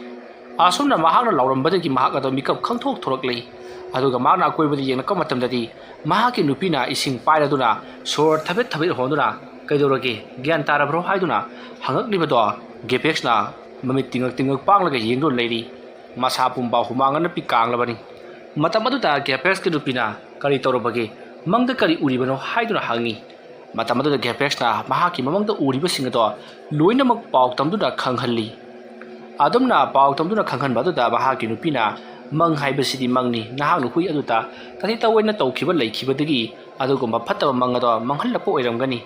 ꯑꯁꯨꯝꯅ ꯃꯍꯥꯛꯅ ꯂꯥꯎꯔꯝꯕꯗꯒꯤ ꯃꯍꯥꯛ ꯑꯗꯣ ꯃꯤꯀꯞ ꯈꯪꯊꯣꯛ ꯊꯣꯔꯛꯂꯤ꯫ ꯑꯗꯨꯒ ꯃꯍꯥꯛꯅ ꯑꯀꯣꯏꯕꯗ ꯌꯦꯡꯂꯛꯄ ꯃꯇꯝꯗꯗꯤ ꯃꯍꯥꯛꯀꯤ ꯅꯨꯄꯤꯅ ꯏꯁꯤꯡ ꯄꯥꯏꯔꯗꯨꯅ ꯁꯣꯔ ꯊꯕꯦꯠ ꯊꯕꯦꯠ ꯍꯣꯟꯗꯨꯅ "ꯀꯩꯗꯧꯔꯒꯦ? ꯒ꯭ꯌꯥꯟ ꯇꯥꯔꯕ꯭ꯔꯣ?" ꯍꯥꯏꯗꯨꯅ ꯍꯪꯉꯛꯂꯤꯕꯗꯣ ꯒꯦꯄꯦꯛꯁꯅ ꯃꯃꯤꯠ ꯇꯤꯡꯉꯛ ꯇꯤꯡꯉꯛ ꯄꯥꯡꯂꯒ ꯌꯦꯡꯗꯨꯅ ꯂꯩꯔꯤ꯫ ꯃꯁꯥ ꯄꯨꯝꯕ ꯍꯨꯃꯥꯡ ꯑꯅꯞꯄꯤ ꯀꯥꯡꯂꯕꯅꯤ꯫ ꯃꯇꯝ ꯑꯗꯨꯗ ꯒꯦꯄꯦꯛꯁꯀꯤ ꯅꯨꯄꯤꯅ "ꯀꯔꯤ ꯇꯧꯔꯕꯒꯦ? ꯃꯪꯗ ꯀꯔꯤ ꯎꯔꯤꯕꯅꯣ?" ꯍꯥꯏꯗꯨꯅ ꯍꯪꯉꯤ꯫ ꯃꯇꯝ ꯑꯗꯨꯗ ꯒꯦꯄꯦꯛꯁꯅ ꯃꯍꯥꯛꯀꯤ ꯃꯃꯪꯗ ꯎꯔꯤꯕꯁꯤꯡ ꯑꯗꯣ ꯂꯣꯏꯅꯃꯛ ꯄꯥꯎ ꯇꯝꯗꯨꯅ ꯈꯪꯍꯜꯂꯤ꯫ ꯑꯗꯨꯝꯅ ꯄꯥꯎ ꯇꯝꯗꯨꯅ ꯈꯪꯍꯟꯕ ꯑꯗꯨꯗ ꯃꯍꯥꯛꯀꯤ ꯅꯨꯄꯤꯅ "ꯃꯪ ꯍꯥꯏꯕꯁꯤꯗꯤ ꯃꯪꯅꯤ, ꯅꯍꯥꯛꯅ ꯍꯨꯏ ꯑꯗꯨꯗ ꯇꯥꯊꯤ ꯇꯥꯑꯣꯏꯅ ꯇꯧꯈꯤꯕ ꯂꯩꯈꯤꯕꯗꯒꯤ ꯑꯗꯨꯒꯨꯝꯕ ꯐꯠꯇꯕ ꯃꯪ ꯑꯗꯣ ꯃꯪꯍꯜꯂꯛꯄ ꯑꯣꯏꯔꯝꯒꯅꯤ꯫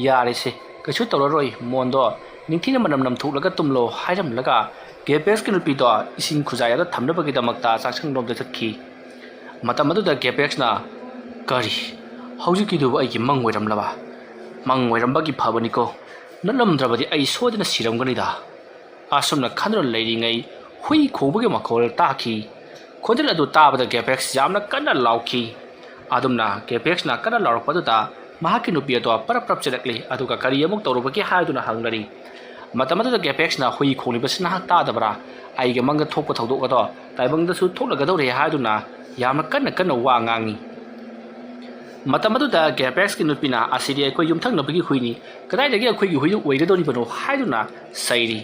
ꯌꯥꯔꯦꯁꯦ, ꯀꯩꯁꯨ ꯇꯧꯔꯔꯣꯏ, ꯃꯣꯟꯗꯣ ꯅꯤꯡꯊꯤꯅ ꯃꯅꯝ ꯅꯝꯊꯣꯛꯂꯒ ꯇꯨꯝꯂꯣ" ꯍꯥꯏꯔꯝꯂꯒ ꯒꯦꯄꯦꯛꯁꯀꯤ ꯅꯨꯄꯤꯗꯣ ꯏꯁꯤꯡ ꯈꯨꯖꯥꯏ ꯑꯗꯣ ꯊꯝꯅꯕꯒꯤꯗꯃꯛꯇ ꯆꯥꯛꯁꯪꯂꯣꯝꯗ ꯆꯠꯈꯤ꯫ ꯃꯇꯝ ꯑꯗꯨꯗ ꯒꯦꯄꯦꯛꯁꯅ "ꯀꯔꯤ? ꯍꯧꯖꯤꯛꯀꯤꯗꯨꯕꯨ ꯑꯩꯒꯤ ꯃꯪ ꯑꯣꯏꯔꯝꯂꯕ? ꯃꯪ ꯑꯣꯏꯔꯝꯕꯒꯤ ꯐꯕꯅꯤꯀꯣ, ꯅꯠꯂꯝꯗ꯭ꯔꯕꯗꯤ ꯑꯩ ꯁꯣꯏꯗꯅ ꯁꯤꯔꯝꯒꯅꯤꯗ"꯫ ꯑꯁꯨꯝꯅ ꯈꯟꯗꯨꯅ ꯂꯩꯔꯤꯉꯩ ꯍꯨꯏ ꯈꯣꯡꯕꯒꯤ ꯃꯈꯣꯜ ꯇꯥꯈꯤ꯫ ꯈꯣꯟꯖꯦꯜ ꯑꯗꯨ ꯇꯥꯕꯗ ꯒꯦꯄꯦꯛꯁ ꯌꯥꯝꯅ ꯀꯟꯅ ꯂꯥꯎꯈꯤ꯫ ꯑꯗꯨꯝꯅ ꯒꯦꯄꯦꯛꯁꯅ ꯀꯟꯅ ꯂꯥꯎꯔꯛꯄ ꯑꯗꯨꯗ ꯃꯍꯥꯛꯀꯤ ꯅꯨꯄꯤ ꯑꯗꯣ ꯄꯔꯞ ꯄꯔꯞ ꯆꯦꯜꯂꯛꯂꯤ, ꯑꯗꯨꯒ "ꯀꯔꯤ ꯑꯃꯨꯛ ꯇꯧꯔꯨꯕꯒꯦ?" ꯍꯥꯏꯗꯨꯅ ꯍꯪꯅꯔꯤ꯫ ꯃꯇꯝ ꯑꯗꯨꯗ ꯒꯦꯄꯦꯛꯁꯅ "ꯍꯨꯏ ꯈꯣꯡꯂꯤꯕꯁꯤ ꯅꯍꯥꯛ ꯇꯥꯗꯕ꯭ꯔꯥ? ꯑꯩꯒꯤ ꯃꯪꯗ ꯊꯣꯛꯄ ꯊꯧꯗꯣꯛ ꯑꯗꯣ ꯇꯥꯏꯕꯪꯗꯁꯨ ꯊꯣꯛꯂꯒꯗꯧꯔꯦ" ꯍꯥꯏꯗꯨꯅ ꯌꯥꯝꯅ ꯀꯟꯅ ꯀꯟꯅ ꯋꯥ ꯉꯥꯡꯉꯤ꯫ ꯃꯇꯝ ꯑꯗꯨꯗ ꯒꯦꯄꯦꯛꯁꯀꯤ ꯅꯨꯄꯤꯅ "ꯑꯁꯤꯗꯤ ꯑꯩꯈꯣꯏ ꯌꯨꯝꯊꯪꯅꯕꯒꯤ ꯍꯨꯏꯅꯤ, ꯀꯗꯥꯏꯗꯒꯤ ꯑꯩꯈꯣꯏꯒꯤ ꯍꯨꯏꯗꯨ ꯑꯣꯏꯒꯗꯧꯔꯤꯕꯅꯣ?" ꯍꯥꯏꯗꯨꯅ ꯆꯩꯔꯤ꯫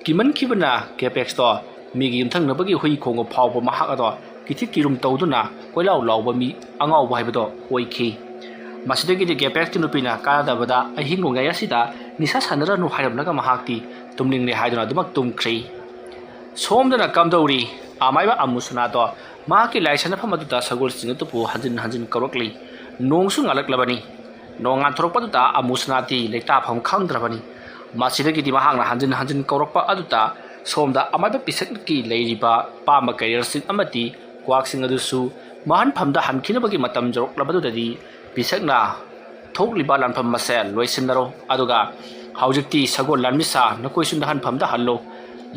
ꯀꯤꯃꯟꯈꯤꯕꯅ ꯒꯦꯄꯦꯛꯁꯇꯣ ꯃꯤꯒꯤ ꯌꯨꯝꯊꯪꯅꯕꯒꯤ ꯍꯨꯏ ꯈꯣꯡꯕ ꯐꯥꯎꯕ ꯃꯍꯥꯛ ꯑꯗꯣ ꯀꯤꯊꯤ ꯀꯤꯔꯨꯝ ꯇꯧꯗꯨꯅ ꯀꯣꯏꯂꯥꯎ ꯂꯥꯎꯕ ꯃꯤ ꯑꯉꯥꯎꯕ ꯍꯥꯏꯕꯗꯣ ꯑꯣꯏꯈꯤ꯫ ꯃꯁꯤꯗꯒꯤꯗꯤ ꯒꯦꯄꯦꯛꯁꯀꯤ ꯅꯨꯄꯤꯅ "ꯀꯥꯟꯅꯗꯕꯗ ꯑꯍꯤꯡ ꯅꯣꯡꯌꯥꯏ ꯑꯁꯤꯗ ꯅꯤꯁꯥ ꯁꯥꯟꯅꯔꯅꯨ" ꯍꯥꯏꯔꯝꯂꯒ ꯃꯍꯥꯛꯇꯤ ꯇꯨꯝꯅꯤꯡꯂꯦ ꯍꯥꯏꯗꯨꯅ ꯑꯗꯨꯃꯛ ꯇꯨꯝꯈ꯭ꯔꯤ꯫ ꯁꯣꯝꯗꯅ ꯀꯝꯗꯧꯔꯤ? ꯑꯃꯥꯏꯕ ꯑꯃꯨꯁꯅꯥꯗꯣ ꯃꯍꯥꯛꯀꯤ ꯂꯥꯏ ꯁꯥꯟꯅꯐꯝ ꯑꯗꯨꯗ ꯁꯒꯣꯜꯁꯤꯡ ꯑꯗꯨꯕꯨ ꯍꯟꯖꯤꯟ ꯍꯟꯖꯤꯟ ꯀꯧꯔꯛꯂꯤ꯫ ꯅꯣꯡꯁꯨ ꯉꯥꯜꯂꯛꯂꯕꯅꯤ꯫ ꯅꯣꯡ ꯉꯥꯟꯊꯣꯔꯛꯄꯗꯨꯗ ꯑꯃꯨꯁꯅꯥꯗꯤ ꯂꯩꯇꯥꯐꯝ ꯈꯪꯗ꯭ꯔꯕꯅꯤ꯫ ꯃꯁꯤꯗꯒꯤꯗꯤ ꯃꯍꯥꯛꯅ ꯍꯟꯖꯤꯟ ꯍꯟꯖꯤꯟ ꯀꯧꯔꯛꯄ ꯑꯗꯨꯗ ꯁꯣꯝꯗ ꯑꯃꯥꯏꯕ ꯄꯤꯁꯛꯀꯤ ꯂꯩꯔꯤꯕ ꯄꯥꯝꯕ ꯀꯩꯔꯦꯜꯁꯤꯡ ꯑꯃꯗꯤ ꯀ꯭ꯋꯥꯛꯁꯤꯡ ꯑꯗꯨꯁꯨ ꯃꯍꯟꯐꯝꯗ ꯍꯟꯈꯤꯅꯕꯒꯤ ꯃꯇꯝ ꯌꯧꯔꯛꯂꯕꯗꯨꯗꯗꯤ ꯄꯤꯁꯛꯅ ꯊꯣꯛꯂꯤꯕ ꯂꯥꯟꯐꯝ ꯑꯁꯦ ꯂꯣꯏꯁꯤꯟꯅꯔꯣ, ꯑꯗꯨꯒ ꯍꯧꯖꯤꯛꯇꯤ ꯁꯒꯣꯜ ꯂꯥꯟꯃꯤꯁꯥ ꯅꯈꯣꯏꯁꯨ ꯅꯍꯟꯐꯝꯗ ꯍꯜꯂꯣ꯫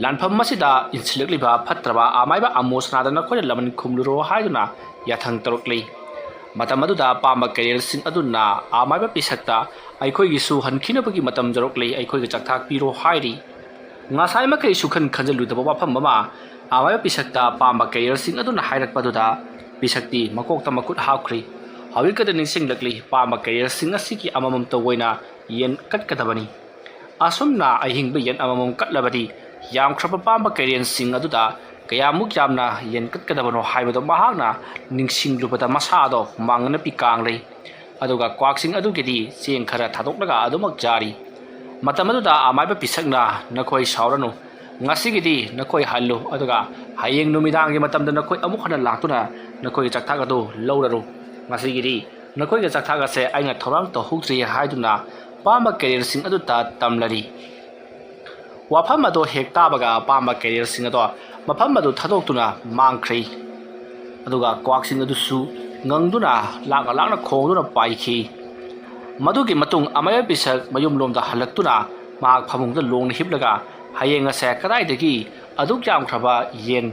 ꯂꯥꯟꯐꯝ ꯑꯁꯤꯗ ꯏꯟꯁꯤꯜꯂꯛꯂꯤꯕ ꯐꯠꯇ꯭ꯔꯕ ꯑꯃꯥꯏꯕ ꯑꯃꯣꯁꯅꯥꯗ ꯅꯈꯣꯏꯅ ꯂꯃꯟ ꯈꯨꯝꯂꯨꯔꯣ ꯍꯥꯏꯗꯨꯅ ꯌꯥꯊꯪ ꯇꯧꯔꯛꯂꯤ꯫ ꯃꯇꯝ ꯑꯗꯨꯗ ꯄꯥꯝꯕ ꯀꯩꯔꯦꯜꯁꯤꯡ ꯑꯗꯨꯅ ꯑꯃꯥꯏꯕ ꯄꯤꯁꯛꯇ, "ꯑꯩꯈꯣꯏꯒꯤꯁꯨ ꯍꯟꯈꯤꯅꯕꯒꯤ ꯃꯇꯝ ꯌꯧꯔꯛꯂꯤ, ꯑꯩꯈꯣꯏꯒꯤ ꯆꯥꯛꯊꯥꯛ ꯄꯤꯔꯣ" ꯍꯥꯏꯔꯤ꯫ ꯉꯁꯥꯏ ꯃꯈꯩ ꯁꯨꯈꯟ ꯈꯟꯖꯤꯜꯂꯨꯗꯕ ꯋꯥꯐꯝ ꯑꯃ ꯑꯃꯥꯏꯕ ꯄꯤꯁꯛꯇ ꯄꯥꯝꯕ ꯀꯩꯔꯦꯜꯁꯤꯡ ꯑꯗꯨꯅ ꯍꯥꯏꯔꯛꯄꯗꯨꯗ ꯄꯤꯁꯛꯇꯤ ꯃꯀꯣꯛꯇ ꯃꯈꯨꯠ ꯍꯥꯞꯈ꯭ꯔꯤ꯫ ꯍꯧꯖꯤꯛꯇꯗ ꯅꯤꯡꯁꯤꯡꯂꯛꯂꯤ, ꯄꯥꯝꯕ ꯀꯩꯔꯦꯜꯁꯤꯡ ꯑꯁꯤꯒꯤ ꯑꯃꯃꯝꯇ ꯑꯣꯏꯅ ꯌꯦꯟ ꯀꯠꯀꯗꯕꯅꯤ꯫ ꯑꯁꯨꯝꯅ ꯑꯍꯤꯡꯕ ꯌꯦꯟ ꯑꯃꯃꯝ ꯀꯠꯂꯕꯗꯤ ꯌꯥꯝꯈ꯭ꯔꯕ ꯄꯥꯝꯕ ꯀꯩꯔꯦꯜꯁꯤꯡ ꯑꯗꯨꯗ ꯀꯌꯥꯃꯨꯛ ꯌꯥꯝꯅ ꯌꯦꯟ ꯀꯠꯀꯗꯕꯅꯣ ꯍꯥꯏꯕꯗꯣ ꯃꯍꯥꯛꯅ ꯅꯤꯡꯁꯤꯡꯂꯨꯕꯗ ꯃꯁꯥꯗꯣ ꯍꯨꯃꯥꯡ ꯑꯅꯞꯄꯤ ꯀꯥꯡꯂꯩ꯫ ꯑꯗꯨꯒ ꯀ꯭ꯋꯥꯛꯁꯤꯡ ꯑꯗꯨꯒꯤꯗꯤ ꯆꯦꯡ ꯈꯔ ꯊꯥꯗꯣꯛꯂꯒ ꯑꯗꯨꯃꯛ ꯆꯥꯔꯤ꯫ ꯃꯇꯝ ꯑꯗꯨꯗ ꯑꯃꯥꯏꯕ ꯄꯤꯁꯛꯅ, "ꯅꯈꯣꯏ ꯁꯥꯎꯔꯅꯨ, ꯉꯁꯤꯒꯤꯗꯤ ꯅꯈꯣꯏ ꯍꯜꯂꯨ, ꯑꯗꯨꯒ ꯍꯌꯦꯡ ꯅꯨꯃꯤꯗꯥꯡꯒꯤ ꯃꯇꯝꯗ ꯅꯈꯣꯏ ꯑꯃꯨꯛ ꯍꯟꯅ ꯂꯥꯛꯇꯨꯅ ꯅꯈꯣꯏꯒꯤ ꯆꯥꯛꯊꯥꯛ ꯑꯗꯨ ꯂꯧꯔꯔꯨ꯫ ꯉꯁꯤꯒꯤꯗꯤ ꯅꯈꯣꯏꯒꯤ ꯆꯥꯛꯊꯥꯛ ꯑꯁꯦ ꯑꯩꯅ ꯊꯧꯔꯥꯡ ꯇꯧꯍꯧꯗ꯭ꯔꯤ" ꯍꯥꯏꯗꯨꯅ ꯄꯥꯝꯕ ꯀꯩꯔꯦꯜꯁꯤꯡ ꯑꯗꯨꯗ ꯇꯝꯂꯔꯤ꯫ ꯋꯥꯐꯝ ꯑꯗꯣ ꯍꯦꯛ ꯇꯥꯕꯒ ꯄꯥꯝꯕ ꯀꯩꯔꯦꯜꯁꯤꯡ ꯑꯗꯣ ꯃꯐꯝ ꯑꯗꯨ ꯊꯥꯗꯣꯛꯇꯨꯅ ꯃꯥꯡꯈ꯭ꯔꯦ꯫ ꯑꯗꯨꯒ ꯀ꯭ꯋꯥꯛꯁꯤꯡ ꯑꯗꯨꯁꯨ ꯉꯪꯗꯨꯅ ꯂꯥꯛꯅ ꯂꯥꯛꯅ ꯈꯣꯡꯗꯨꯅ ꯄꯥꯏꯈꯤ꯫ ꯃꯗꯨꯒꯤ ꯃꯇꯨꯡ ꯑꯃꯥꯏꯕ ꯄꯤꯁꯛ ꯃꯌꯨꯝꯂꯣꯝꯗ ꯍꯜꯂꯛꯇꯨꯅ ꯃꯍꯥꯛ ꯐꯃꯨꯡꯗ ꯂꯣꯡꯅ ꯍꯤꯞꯂꯒ ꯍꯌꯦꯡ ꯑꯁꯦ ꯀꯗꯥꯏꯗꯒꯤ ꯑꯗꯨꯛ ꯌꯥꯝꯈ꯭ꯔꯕ ꯌꯦꯟ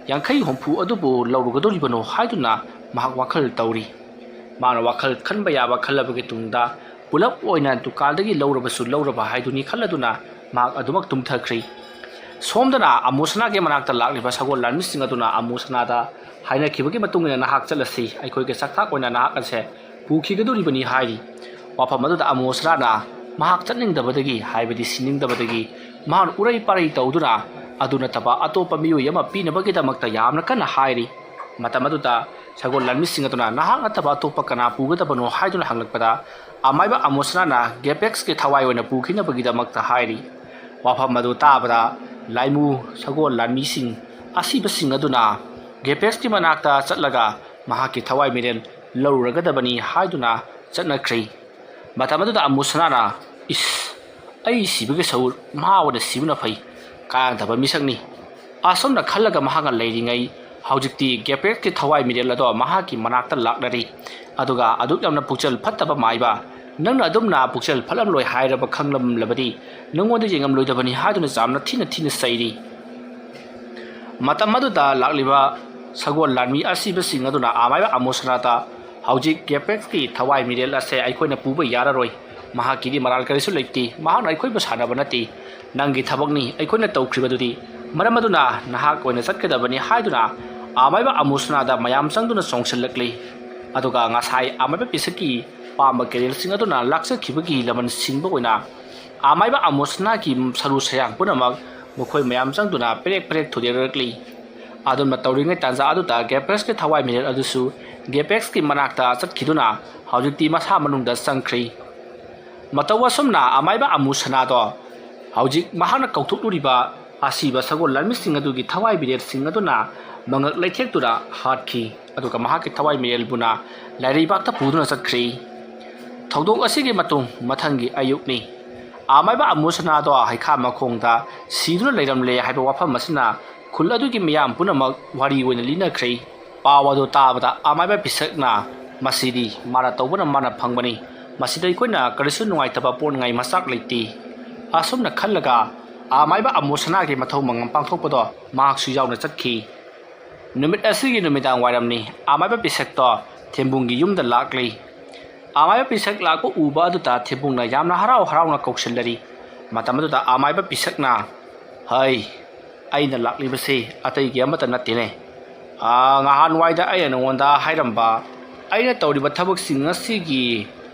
ꯌꯥꯡꯈꯩ ꯍꯨꯝꯐꯨ ꯑꯗꯨꯕꯨ ꯂꯧꯔꯨꯒꯗꯧꯔꯤꯕꯅꯣ ꯍꯥꯏꯗꯨꯅ ꯃꯍꯥꯛ ꯋꯥꯈꯜ ꯇꯧꯔꯤ꯫ ꯃꯥꯅ ꯋꯥꯈꯜ ꯈꯟꯕ ꯌꯥꯕ ꯈꯜꯂꯕꯒꯤ ꯇꯨꯡꯗ ꯄꯨꯂꯞ ꯑꯣꯏꯅ ꯗꯨꯀꯥꯟꯗꯒꯤ ꯂꯧꯔꯕꯁꯨ ꯂꯧꯔꯕ ꯍꯥꯏꯗꯨꯅꯤ ꯈꯜꯂꯗꯨꯅ ꯃꯍꯥꯛ ꯑꯗꯨꯃꯛ ꯇꯨꯝꯊꯈ꯭ꯔꯤ꯫ ꯁꯣꯝꯗꯅ ꯑꯃꯨꯁꯅꯥꯒꯤ ꯃꯅꯥꯛꯇ ꯂꯥꯛꯂꯤꯕ ꯁꯒꯣꯜ ꯂꯥꯟꯃꯤꯁꯤꯡ ꯑꯗꯨꯅ ꯑꯃꯨꯁꯅꯥꯗ ꯍꯥꯏꯅꯈꯤꯕꯒꯤ ꯃꯇꯨꯡ ꯏꯟꯅ ꯅꯍꯥꯛ ꯆꯠꯂꯁꯤ, ꯑꯩꯈꯣꯏꯒꯤ ꯆꯥꯛꯊꯥꯛ ꯑꯣꯏꯅ ꯅꯍꯥꯛ ꯑꯁꯦ ꯄꯨꯈꯤꯒꯗꯧꯔꯤꯕꯅꯤ ꯍꯥꯏꯔꯤ꯫ ꯋꯥꯐꯝ ꯑꯗꯨꯗ ꯑꯃꯨꯁꯅꯥꯅ ꯃꯍꯥꯛ ꯆꯠꯅꯤꯡꯗꯕꯗꯒꯤ, ꯍꯥꯏꯕꯗꯤ ꯁꯤꯅꯤꯡꯗꯕꯗꯒꯤ, ꯃꯍꯥꯛꯅ ꯎꯔꯩ ꯄꯥꯔꯩ ꯇꯧꯗꯨꯅ ꯑꯗꯨ ꯅꯠꯇꯕ ꯑꯇꯣꯞꯄ ꯃꯤꯑꯣꯏ ꯑꯃ ꯄꯤꯅꯕꯒꯤꯗꯃꯛꯇ ꯌꯥꯝꯅ ꯀꯟꯅ ꯍꯥꯏꯔꯤ꯫ ꯃꯇꯝ ꯑꯗꯨꯗ ꯁꯒꯣꯜ ꯂꯥꯟꯃꯤꯁꯤꯡ ꯑꯗꯨꯅ ꯅꯍꯥꯛ ꯅꯠꯇꯕ ꯑꯇꯣꯞꯄ ꯀꯅꯥ ꯄꯨꯒꯗꯕꯅꯣ ꯍꯥꯏꯗꯨꯅ ꯍꯪꯂꯛꯄꯗ, ꯑꯃꯥꯏꯕ ꯑꯃꯨꯁꯅꯥꯅ ꯒꯦꯄꯦꯛꯁꯀꯤ ꯊꯋꯥꯏ ꯑꯣꯏꯅ ꯄꯨꯈꯤꯅꯕꯒꯤꯗꯃꯛꯇ ꯍꯥꯏꯔꯤ꯫ ꯋꯥꯐꯝ ꯑꯗꯨ ꯇꯥꯕꯗ ꯂꯥꯏꯃꯨ ꯁꯒꯣꯜ ꯂꯥꯟꯃꯤꯁꯤꯡ ꯑꯁꯤꯕꯁꯤꯡ ꯑꯗꯨꯅ ꯒꯦꯄꯦꯛꯁꯀꯤ ꯃꯅꯥꯛꯇ ꯆꯠꯂꯒ ꯃꯍꯥꯛꯀꯤ ꯊꯋꯥꯏ ꯃꯤꯔꯦꯜ ꯂꯧꯔꯨꯔꯒꯗꯕꯅꯤ ꯍꯥꯏꯗꯨꯅ ꯆꯠꯅꯈ꯭ꯔꯤ꯫ ꯃꯇꯝ ꯑꯗꯨꯗ ꯑꯃꯨꯁꯅꯥꯅ, "ꯏꯁ, ꯑꯩ ꯁꯤꯕꯒꯤ ꯁꯔꯨꯛ ꯃꯍꯥꯛ ꯑꯣꯏꯅ ꯁꯤꯕꯅ ꯐꯩ, ꯀꯥꯟꯅꯗꯕ ꯃꯤꯁꯛꯅꯤ"꯫ ꯑꯁꯨꯝꯅ ꯈꯜꯂꯒ ꯃꯍꯥꯛꯅ ꯂꯩꯔꯤꯉꯩ ꯍꯧꯖꯤꯛꯇꯤ ꯒꯦꯄꯦꯛꯁꯀꯤ ꯊꯋꯥꯏ ꯃꯤꯔꯦꯜ ꯑꯗꯣ ꯃꯍꯥꯛꯀꯤ ꯃꯅꯥꯛꯇ ꯂꯥꯛꯅꯔꯤ꯫ ꯑꯗꯨꯒ ꯑꯗꯨꯛ ꯌꯥꯝꯅ ꯄꯨꯛꯆꯦꯜ ꯐꯠꯇꯕ ꯃꯥꯏꯕ ꯅꯪꯅ ꯑꯗꯨꯝꯅ ꯄꯨꯛꯆꯦꯜ ꯐꯠꯂꯝꯂꯣꯏ ꯍꯥꯏꯔꯕ ꯈꯪꯂꯝꯂꯕꯗꯤ ꯅꯪꯉꯣꯟꯗ ꯌꯦꯡꯉꯝꯂꯣꯏꯗꯕꯅꯤ ꯍꯥꯏꯗꯨꯅ ꯌꯥꯝꯅ ꯊꯤꯅ ꯊꯤꯅ ꯆꯩꯔꯤ꯫ ꯃꯇꯝ ꯑꯗꯨꯗ ꯂꯥꯛꯂꯤꯕ ꯁꯒꯣꯜ ꯂꯥꯟꯃꯤ ꯑꯁꯤꯕꯁꯤꯡ ꯑꯗꯨꯅ ꯑꯃꯥꯏꯕ ꯑꯃꯨꯁꯅꯥꯗ, "ꯍꯧꯖꯤꯛ ꯒꯦꯄꯦꯛꯁꯀꯤ ꯊꯋꯥꯏ ꯃꯤꯔꯦꯜ ꯑꯁꯦ ꯑꯩꯈꯣꯏꯅ ꯄꯨꯕ ꯌꯥꯔꯔꯣꯏ꯫ ꯃꯍꯥꯛꯀꯤꯗꯤ ꯃꯔꯥꯜ ꯀꯔꯤꯁꯨ ꯂꯩꯇꯦ꯫ ꯃꯍꯥꯛꯅ ꯑꯩꯈꯣꯏꯕꯨ ꯁꯥꯟꯅꯕ ꯅꯠꯇꯦ꯫ ꯅꯪꯒꯤ ꯊꯕꯛꯅꯤ ꯑꯩꯈꯣꯏꯅ ꯇꯧꯈ꯭ꯔꯤꯕꯗꯨꯗꯤ꯫ ꯃꯔꯝ ꯑꯗꯨꯅ ꯅꯍꯥꯛ ꯑꯣꯏꯅ ꯆꯠꯀꯗꯕꯅꯤ" ꯍꯥꯏꯗꯨꯅ ꯑꯃꯥꯏꯕ ꯑꯃꯨꯁꯅꯥꯗ ꯃꯌꯥꯝ ꯆꯪꯗꯨꯅ ꯆꯣꯡꯁꯤꯜꯂꯛꯂꯤ꯫ ꯑꯗꯨꯒ ꯉꯁꯥꯏ ꯑꯃꯥꯏꯕ ꯄꯤꯁꯛꯀꯤ ꯄꯥꯝꯕ ꯀꯦꯔꯦꯜꯁꯤꯡ ꯑꯗꯨꯅ ꯂꯥꯛꯆꯈꯤꯕꯒꯤ ꯂꯃꯟ ꯁꯤꯡꯕ ꯑꯣꯏꯅ ꯑꯃꯥꯏꯕ ꯑꯃꯣꯁꯅꯥꯒꯤ ꯁꯔꯨ ꯁꯌꯥꯡ ꯄꯨꯝꯅꯃꯛ ꯃꯈꯣꯏ ꯃꯌꯥꯝ ꯆꯪꯗꯨꯅ ꯄꯦꯔꯦꯛ ꯄꯦꯔꯦꯛ ꯊꯨꯗꯦꯛꯅꯔꯛꯂꯤ꯫ ꯑꯗꯨꯝꯅ ꯇꯧꯔꯤꯉꯩ ꯇꯥꯟꯖꯥ ꯑꯗꯨꯗ ꯒꯦꯄꯦꯛꯁꯀꯤ ꯊꯋꯥꯏ ꯃꯤꯔꯦꯜ ꯑꯗꯨꯁꯨ ꯒꯦꯄꯦꯛꯁꯀꯤ ꯃꯅꯥꯛꯇ ꯆꯠꯈꯤꯗꯨꯅ ꯍꯧꯖꯤꯛꯇꯤ ꯃꯁꯥ ꯃꯅꯨꯡꯗ ꯆꯪꯈ꯭ꯔꯤ꯫ ꯃꯇꯧ ꯑꯁꯨꯝꯅ ꯑꯃꯥꯏꯕ ꯑꯃꯨꯁꯅꯥꯗꯣ ꯍꯧꯖꯤꯛ ꯃꯍꯥꯛꯅ ꯀꯧꯊꯣꯛꯂꯨꯔꯤꯕ ꯑꯁꯤꯕ ꯁꯒꯣꯜ ꯂꯥꯟꯃꯤꯁꯤꯡ ꯑꯗꯨꯒꯤ ꯊꯋꯥꯏ ꯃꯤꯔꯦꯜꯁꯤꯡ ꯑꯗꯨꯅ ꯃꯉꯛ ꯂꯩꯊꯦꯛꯇꯨꯅ ꯍꯥꯠꯈꯤ꯫ ꯑꯗꯨꯒ ꯃꯍꯥꯛꯀꯤ ꯊꯋꯥꯏ ꯃꯤꯔꯦꯜꯕꯨꯅ ꯂꯥꯏꯔꯩꯕꯥꯛꯇ ꯄꯨꯗꯨꯅ ꯆꯠꯈ꯭ꯔꯤ꯫ ꯊꯧꯗꯣꯛ ꯑꯁꯤꯒꯤ ꯃꯇꯨꯡ ꯃꯊꯪꯒꯤ ꯑꯌꯨꯛꯅꯤ꯫ ꯑꯃꯥꯏꯕ ꯑꯃꯨꯁꯅꯥꯗꯣ ꯍꯩꯈꯥ ꯃꯈꯣꯡꯗ ꯁꯤꯗꯨꯅ ꯂꯩꯔꯝꯂꯦ ꯍꯥꯏꯕ ꯋꯥꯐꯝ ꯑꯁꯤꯅ ꯈꯨꯜ ꯑꯗꯨꯒꯤ ꯃꯤꯌꯥꯝ ꯄꯨꯝꯅꯃꯛ ꯋꯥꯔꯤ ꯑꯣꯏꯅ ꯂꯤꯅꯈ꯭ꯔꯦ꯫ ꯄꯥꯎ ꯑꯗꯨ ꯇꯥꯕꯗ ꯑꯃꯥꯏꯕ ꯄꯤꯁꯛꯅ, "ꯃꯁꯤꯗꯤ ꯃꯥꯅ ꯇꯧꯕꯅ ꯃꯥꯅ ꯐꯪꯕꯅꯤ꯫ ꯃꯁꯤꯗ ꯑꯩꯈꯣꯏꯅ ꯀꯔꯤꯁꯨ ꯅꯨꯡꯉꯥꯏꯇꯕ ꯄꯣꯛꯅꯉꯥꯏ ꯃꯆꯥꯛ ꯂꯩꯇꯦ"꯫ ꯑꯁꯨꯝꯅ ꯈꯜꯂꯒ ꯑꯃꯥꯏꯕ ꯑꯃꯨꯁꯅꯥꯒꯤ ꯃꯊꯧ ꯃꯉꯝ ꯄꯥꯡꯊꯣꯛꯄꯗꯣ ꯃꯍꯥꯛꯁꯨ ꯌꯥꯎꯅ ꯆꯠꯈꯤ꯫ ꯅꯨꯃꯤꯠ ꯑꯁꯤꯒꯤ ꯅꯨꯃꯤꯗꯥꯡ ꯋꯥꯏꯔꯝꯅꯤ꯫ ꯑꯃꯥꯏꯕ ꯄꯤꯁꯛꯇꯣ ꯊꯦꯝꯕꯨꯡꯒꯤ ꯌꯨꯝꯗ ꯂꯥꯛꯂꯤ꯫ ꯑꯃꯥꯏꯕ ꯄꯤꯁꯛ ꯂꯥꯛꯄ ꯎꯕ ꯑꯗꯨꯗ ꯊꯦꯝꯕꯨꯡꯅ ꯌꯥꯝꯅ ꯍꯔꯥꯎ ꯍꯔꯥꯎꯅ ꯀꯧꯁꯤꯜꯂꯔꯤ꯫ ꯃꯇꯝ ꯑꯗꯨꯗ ꯑꯃꯥꯏꯕ ꯄꯤꯁꯛꯅ, "ꯍꯩ, ꯑꯩꯅ ꯂꯥꯛꯂꯤꯕꯁꯤ ꯑꯇꯩꯒꯤ ꯑꯃꯠꯇ ꯅꯠꯇꯦꯅꯦ꯫ ꯑꯥ, ꯉꯍꯥꯟꯋꯥꯏꯗ ꯑꯩꯅ ꯅꯉꯣꯟꯗ ꯍꯥꯏꯔꯝꯕ ꯑꯩꯅ ꯇꯧꯔꯤꯕ ꯊꯕꯛꯁꯤꯡ ꯑꯁꯤꯒꯤ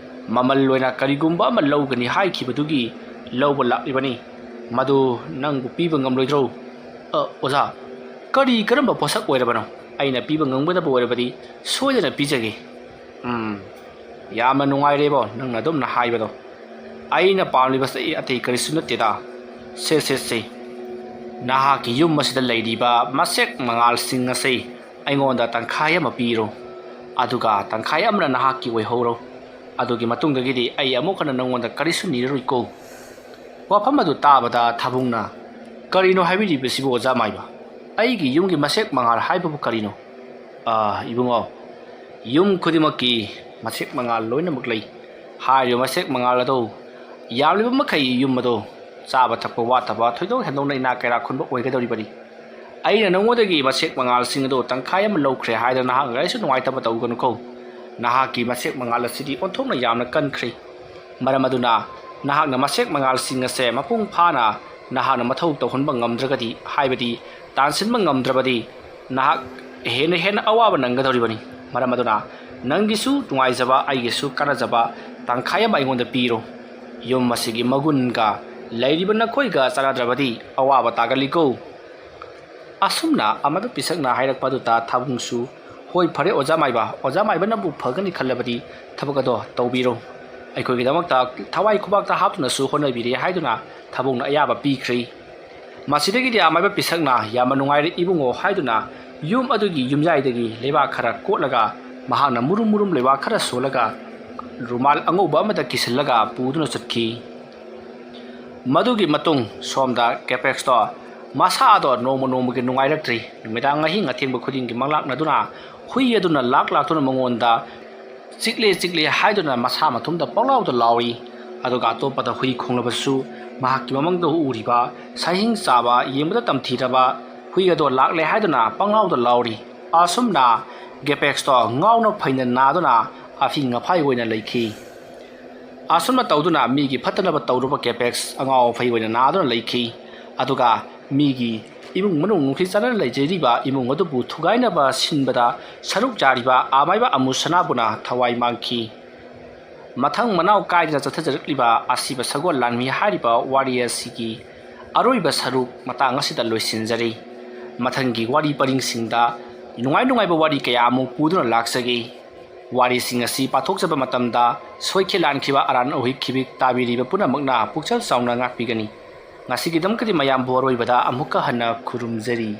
ꯃꯃꯜ ꯑꯣꯏꯅ ꯀꯔꯤꯒꯨꯝꯕ ꯑꯃ ꯂꯧꯒꯅꯤ ꯍꯥꯏꯈꯤꯕꯗꯨꯒꯤ ꯂꯧꯕ ꯂꯥꯛꯂꯤꯕꯅꯤ꯫ ꯃꯗꯨ ꯅꯪꯕꯨ ꯄꯤꯕ ꯉꯝꯂꯣꯏꯗ꯭ꯔꯣ?" "ꯑ, ꯑꯣꯖꯥ, ꯀꯔꯤ ꯀꯔꯝꯕ ꯄꯣꯠꯁꯛ ꯑꯣꯏꯔꯕꯅꯣ? ꯑꯩꯅ ꯄꯤꯕ ꯉꯝꯒꯗꯕ ꯑꯣꯏꯔꯕꯗꯤ ꯁꯣꯏꯗꯅ ꯄꯤꯖꯒꯦ"꯫ "ꯎꯝ, ꯌꯥꯝꯅ ꯅꯨꯡꯉꯥꯏꯔꯦꯕꯣ ꯅꯪꯅ ꯑꯗꯨꯝꯅ ꯍꯥꯏꯕꯗꯣ꯫ ꯑꯩꯅ ꯄꯥꯝꯂꯤꯕꯁꯤ ꯑꯇꯩ ꯀꯔꯤꯁꯨ ꯅꯠꯇꯦꯗ꯫ ꯁꯦ, ꯁꯦ, ꯁꯦ, ꯅꯍꯥꯛꯀꯤ ꯌꯨꯝ ꯑꯁꯤꯗ ꯂꯩꯔꯤꯕ ꯃꯁꯦꯛ ꯃꯉꯥꯜꯁꯤꯡ ꯑꯁꯤ ꯑꯩꯉꯣꯟꯗ ꯇꯪꯈꯥꯏ ꯑꯃ ꯄꯤꯔꯣ, ꯑꯗꯨꯒ ꯇꯪꯈꯥꯏ ꯑꯃꯅ ꯅꯍꯥꯛꯀꯤ ꯑꯣꯏꯍꯧꯔꯣ꯫ ꯑꯗꯨꯒꯤ ꯃꯇꯨꯡꯗꯒꯤꯗꯤ ꯑꯩ ꯑꯃꯨꯛ ꯍꯟꯅ ꯅꯉꯣꯟꯗ ꯀꯔꯤꯁꯨ ꯅꯤꯔꯔꯣꯏꯀꯣ"꯫ ꯋꯥꯐꯝ ꯑꯗꯨ ꯇꯥꯕꯗ ꯊꯥꯕꯨꯡꯅ, "ꯀꯔꯤꯅꯣ ꯍꯥꯏꯕꯤꯔꯤꯕꯁꯤꯕꯨ, ꯑꯣꯖꯥ ꯃꯥꯏꯕ? ꯑꯩꯒꯤ ꯌꯨꯝꯒꯤ ꯃꯁꯦꯛ ꯃꯉꯥꯜ ꯍꯥꯏꯕꯕꯨ ꯀꯔꯤꯅꯣ?" "ꯑꯥ, ꯏꯕꯨꯡꯉꯣ, ꯌꯨꯝ ꯈꯨꯗꯤꯡꯃꯛꯀꯤ ꯃꯁꯦꯛ ꯃꯉꯥꯜ ꯂꯣꯏꯅꯃꯛ ꯂꯩ꯫ ꯍꯥꯏꯔꯤꯕ ꯃꯁꯦꯛ ꯃꯉꯥꯜ ꯑꯗꯨ ꯌꯥꯝꯂꯤꯕ ꯃꯈꯩ ꯌꯨꯝ ꯑꯗꯨ ꯆꯥꯕ ꯊꯛꯄ ꯋꯥꯠꯇꯕ, ꯊꯣꯏꯗꯣꯛ ꯍꯦꯟꯗꯣꯛꯅ ꯏꯅꯥꯛ ꯀꯩꯔꯥꯛ ꯈꯨꯟꯕ ꯑꯣꯏꯒꯗꯧꯔꯤꯕꯅꯤ꯫ ꯑꯩꯅ ꯅꯉꯣꯟꯗꯒꯤ ꯃꯁꯦꯛ ꯃꯉꯥꯜꯁꯤꯡ ꯑꯗꯨ ꯇꯪꯈꯥꯏ ꯑꯃ ꯂꯧꯈ꯭ꯔꯦ ꯍꯥꯏꯗꯅ ꯅꯍꯥꯛ ꯀꯔꯤꯁꯨ ꯅꯨꯡꯉꯥꯏꯇꯕ ꯇꯧꯒꯅꯨꯀꯣ꯫ ꯅꯍꯥꯛꯀꯤ ꯃꯁꯦꯛ ꯃꯉꯥꯜ ꯑꯁꯤꯗꯤ ꯑꯣꯟꯊꯣꯛꯅ ꯌꯥꯝꯅ ꯀꯟꯈ꯭ꯔꯦ꯫ ꯃꯔꯝ ꯑꯗꯨꯅ ꯅꯍꯥꯛꯅ ꯃꯁꯦꯛ ꯃꯉꯥꯜꯁꯤꯡ ꯑꯁꯦ ꯃꯄꯨꯡ ꯐꯥꯅ ꯅꯍꯥꯛꯅ ꯃꯊꯧ ꯇꯧꯍꯟꯕ ꯉꯝꯗ꯭ꯔꯒꯗꯤ, ꯍꯥꯏꯕꯗꯤ ꯇꯥꯟꯁꯤꯟꯕ ꯉꯝꯗ꯭ꯔꯕꯗꯤ, ꯅꯍꯥꯛ ꯍꯦꯟꯅ ꯍꯦꯟꯅ ꯑꯋꯥꯕ ꯅꯪꯒꯗꯧꯔꯤꯕꯅꯤ꯫ ꯃꯔꯝ ꯑꯗꯨꯅ ꯅꯪꯒꯤꯁꯨ ꯅꯨꯡꯉꯥꯏꯖꯕ, ꯑꯩꯒꯤꯁꯨ ꯀꯥꯟꯅꯖꯕ ꯇꯪꯈꯥꯏ ꯑꯃ ꯑꯩꯉꯣꯟꯗ ꯄꯤꯔꯣ꯫ ꯌꯨꯝ ꯑꯁꯤꯒꯤ ꯃꯒꯨꯟꯒ ꯂꯩꯔꯤꯕ ꯅꯈꯣꯏꯒ ꯆꯥꯟꯅꯗ꯭ꯔꯕꯗꯤ ꯑꯋꯥꯕ ꯇꯥꯒꯜꯂꯤꯀꯣ꯫ ꯑꯁꯨꯝꯅ ꯑꯃꯥꯏꯕ ꯄꯤꯁꯛꯅ ꯍꯥꯏꯔꯛꯄ ꯑꯗꯨꯗ ꯊꯥꯕꯨꯡꯁꯨ, "ꯍꯣꯏ, ꯐꯔꯦ ꯑꯣꯖꯥ ꯃꯥꯏꯕ, ꯑꯣꯖꯥ ꯃꯥꯏꯕꯅꯕꯨ ꯐꯒꯅꯤ ꯈꯜꯂꯕꯗꯤ ꯊꯕꯛ ꯑꯗꯣ ꯇꯧꯕꯤꯔꯣ꯫ ꯑꯩꯈꯣꯏꯒꯤꯗꯃꯛꯇ ꯊꯋꯥꯏ ꯈꯨꯕꯥꯛꯇ ꯍꯥꯞꯇꯨꯅꯁꯨ ꯍꯣꯠꯅꯕꯤꯔꯦ" ꯍꯥꯏꯗꯨꯅ ꯊꯥꯕꯨꯡꯅ ꯑꯌꯥꯕ ꯄꯤꯈ꯭ꯔꯦ꯫ ꯃꯁꯤꯗꯒꯤꯗꯤ ꯑꯃꯥꯏꯕ ꯄꯤꯁꯛꯅ, "ꯌꯥꯝꯅ ꯅꯨꯡꯉꯥꯏꯔꯦ ꯏꯕꯨꯡꯉꯣ" ꯍꯥꯏꯗꯨꯅ ꯌꯨꯝ ꯑꯗꯨꯒꯤ ꯌꯨꯝꯌꯥꯏꯗꯒꯤ ꯂꯩꯕꯥꯛ ꯈꯔ ꯀꯣꯠꯂꯒ ꯃꯍꯥꯛꯅ ꯃꯨꯔꯨꯝ ꯃꯨꯔꯨꯝ ꯂꯩꯕꯥꯛ ꯈꯔ ꯁꯣꯜꯂꯒ ꯔꯨꯃꯥꯜ ꯑꯉꯧꯕ ꯑꯃꯗ ꯀꯤꯁꯤꯜꯂꯒ ꯄꯨꯗꯨꯅ ꯆꯠꯈꯤ꯫ ꯃꯗꯨꯒꯤ ꯃꯇꯨꯡ ꯁꯣꯝꯗ ꯀꯦꯄꯦꯛꯁꯇꯣ ꯃꯁꯥꯗꯣ ꯅꯣꯡꯃ ꯅꯣꯡꯃꯒꯤ ꯅꯨꯡꯉꯥꯏꯔꯛꯇ꯭ꯔꯤ꯫ ꯅꯨꯃꯤꯗꯥꯡ ꯑꯍꯤꯡ ꯑꯊꯦꯡꯕ ꯈꯨꯗꯤꯡꯒꯤ ꯃꯪꯂꯥꯛꯅꯗꯨꯅ ꯍꯨꯏ ꯑꯗꯨꯅ ꯂꯥꯛ ꯂꯥꯛꯇꯨꯅ ꯃꯉꯣꯟꯗ "ꯆꯤꯛꯂꯦ, ꯆꯤꯛꯂꯦ" ꯍꯥꯏꯗꯨꯅ ꯃꯁꯥ ꯃꯊꯨꯝꯗ ꯄꯪꯂꯥꯎꯗ ꯂꯥꯎꯏ꯫ ꯑꯗꯨꯒ ꯑꯇꯣꯞꯄꯗ ꯍꯨꯏ ꯈꯣꯡꯂꯕꯁꯨ ꯃꯍꯥꯛꯀꯤ ꯃꯃꯥꯡꯗ ꯎꯔꯤꯕ ꯁꯥꯍꯤꯡ ꯆꯥꯕ, ꯌꯦꯡꯕꯗ ꯇꯝꯊꯤꯔꯕ ꯍꯨꯏ ꯑꯗꯣ ꯂꯥꯛꯂꯦ ꯍꯥꯏꯗꯨꯅ ꯄꯪꯂꯥꯎꯗ ꯂꯥꯎꯔꯤ꯫ ꯑꯁꯨꯝꯅ ꯒꯦꯄꯦꯛꯁꯇꯣ ꯉꯥꯎꯅ ꯐꯩꯅ ꯅꯥꯗꯨꯅ ꯑꯐꯤꯡ ꯑꯐꯥꯏ ꯑꯣꯏꯅ ꯂꯩꯈꯤ꯫ ꯑꯁꯨꯝꯅ ꯇꯧꯗꯨꯅ ꯃꯤꯒꯤ ꯐꯠꯇꯅꯕ ꯇꯧꯔꯨꯕ ꯀꯦꯄꯦꯛꯁ ꯑꯉꯥꯎ ꯑꯐꯩ ꯑꯣꯏꯅ ꯅꯥꯗꯨꯅ ꯂꯩꯈꯤ꯫ ꯑꯗꯨꯒ ꯃꯤꯒꯤ ꯏꯃꯨꯡ ꯃꯅꯨꯡ ꯅꯨꯡꯁꯤ ꯆꯥꯟꯅꯅ ꯂꯩꯖꯔꯤꯕ ꯏꯃꯨꯡ ꯑꯗꯨꯕꯨ ꯊꯨꯒꯥꯏꯅꯕ ꯁꯤꯟꯕꯗ ꯁꯔꯨꯛ ꯌꯥꯔꯤꯕ ꯑꯃꯥꯏꯕ ꯑꯃꯨꯁꯅꯥꯕꯨꯅ ꯊꯋꯥꯏ ꯃꯥꯡꯈꯤ꯫ ꯃꯊꯪ ꯃꯅꯥꯎ ꯀꯥꯏꯗꯅ ꯆꯠꯊꯖꯔꯛꯂꯤꯕ ꯑꯁꯤꯕ ꯁꯒꯣꯜ ꯂꯥꯟꯃꯤ ꯍꯥꯏꯔꯤꯕ ꯋꯥꯔꯤ ꯑꯁꯤꯒꯤ ꯑꯔꯣꯏꯕ ꯁꯔꯨꯛ ꯃꯇꯥꯡ ꯑꯁꯤꯗ ꯂꯣꯏꯁꯤꯟꯖꯔꯤ꯫ ꯃꯊꯪꯒꯤ ꯋꯥꯔꯤ ꯄꯔꯤꯡꯁꯤꯡꯗ ꯅꯨꯡꯉꯥꯏ ꯅꯨꯡꯉꯥꯏꯕ ꯋꯥꯔꯤ ꯀꯌꯥ ꯑꯃꯨꯛ ꯄꯨꯗꯨꯅ ꯂꯥꯛꯆꯒꯦ꯫ ꯋꯥꯔꯤꯁꯤꯡ ꯑꯁꯤ ꯄꯥꯊꯣꯛꯆꯕ ꯃꯇꯝꯗ ꯁꯣꯏꯈꯤ ꯂꯥꯟꯈꯤꯕ ꯑꯔꯥꯟ ꯑꯍꯣꯏ ꯈꯤꯕꯤꯛ ꯇꯥꯕꯤꯔꯤꯕ ꯄꯨꯝꯅꯃꯛꯅ ꯄꯨꯛꯆꯦꯜ ꯆꯥꯎꯅ ꯉꯥꯛꯄꯤꯒꯅꯤ꯫ ꯉꯁꯤꯒꯤꯗꯃꯛꯇꯗꯤ ꯃꯌꯥꯝꯕꯨ ꯑꯔꯣꯏꯕꯗ ꯑꯃꯨꯛꯀ ꯍꯟꯅ ꯈꯨꯔꯨꯝꯖꯔꯤ꯫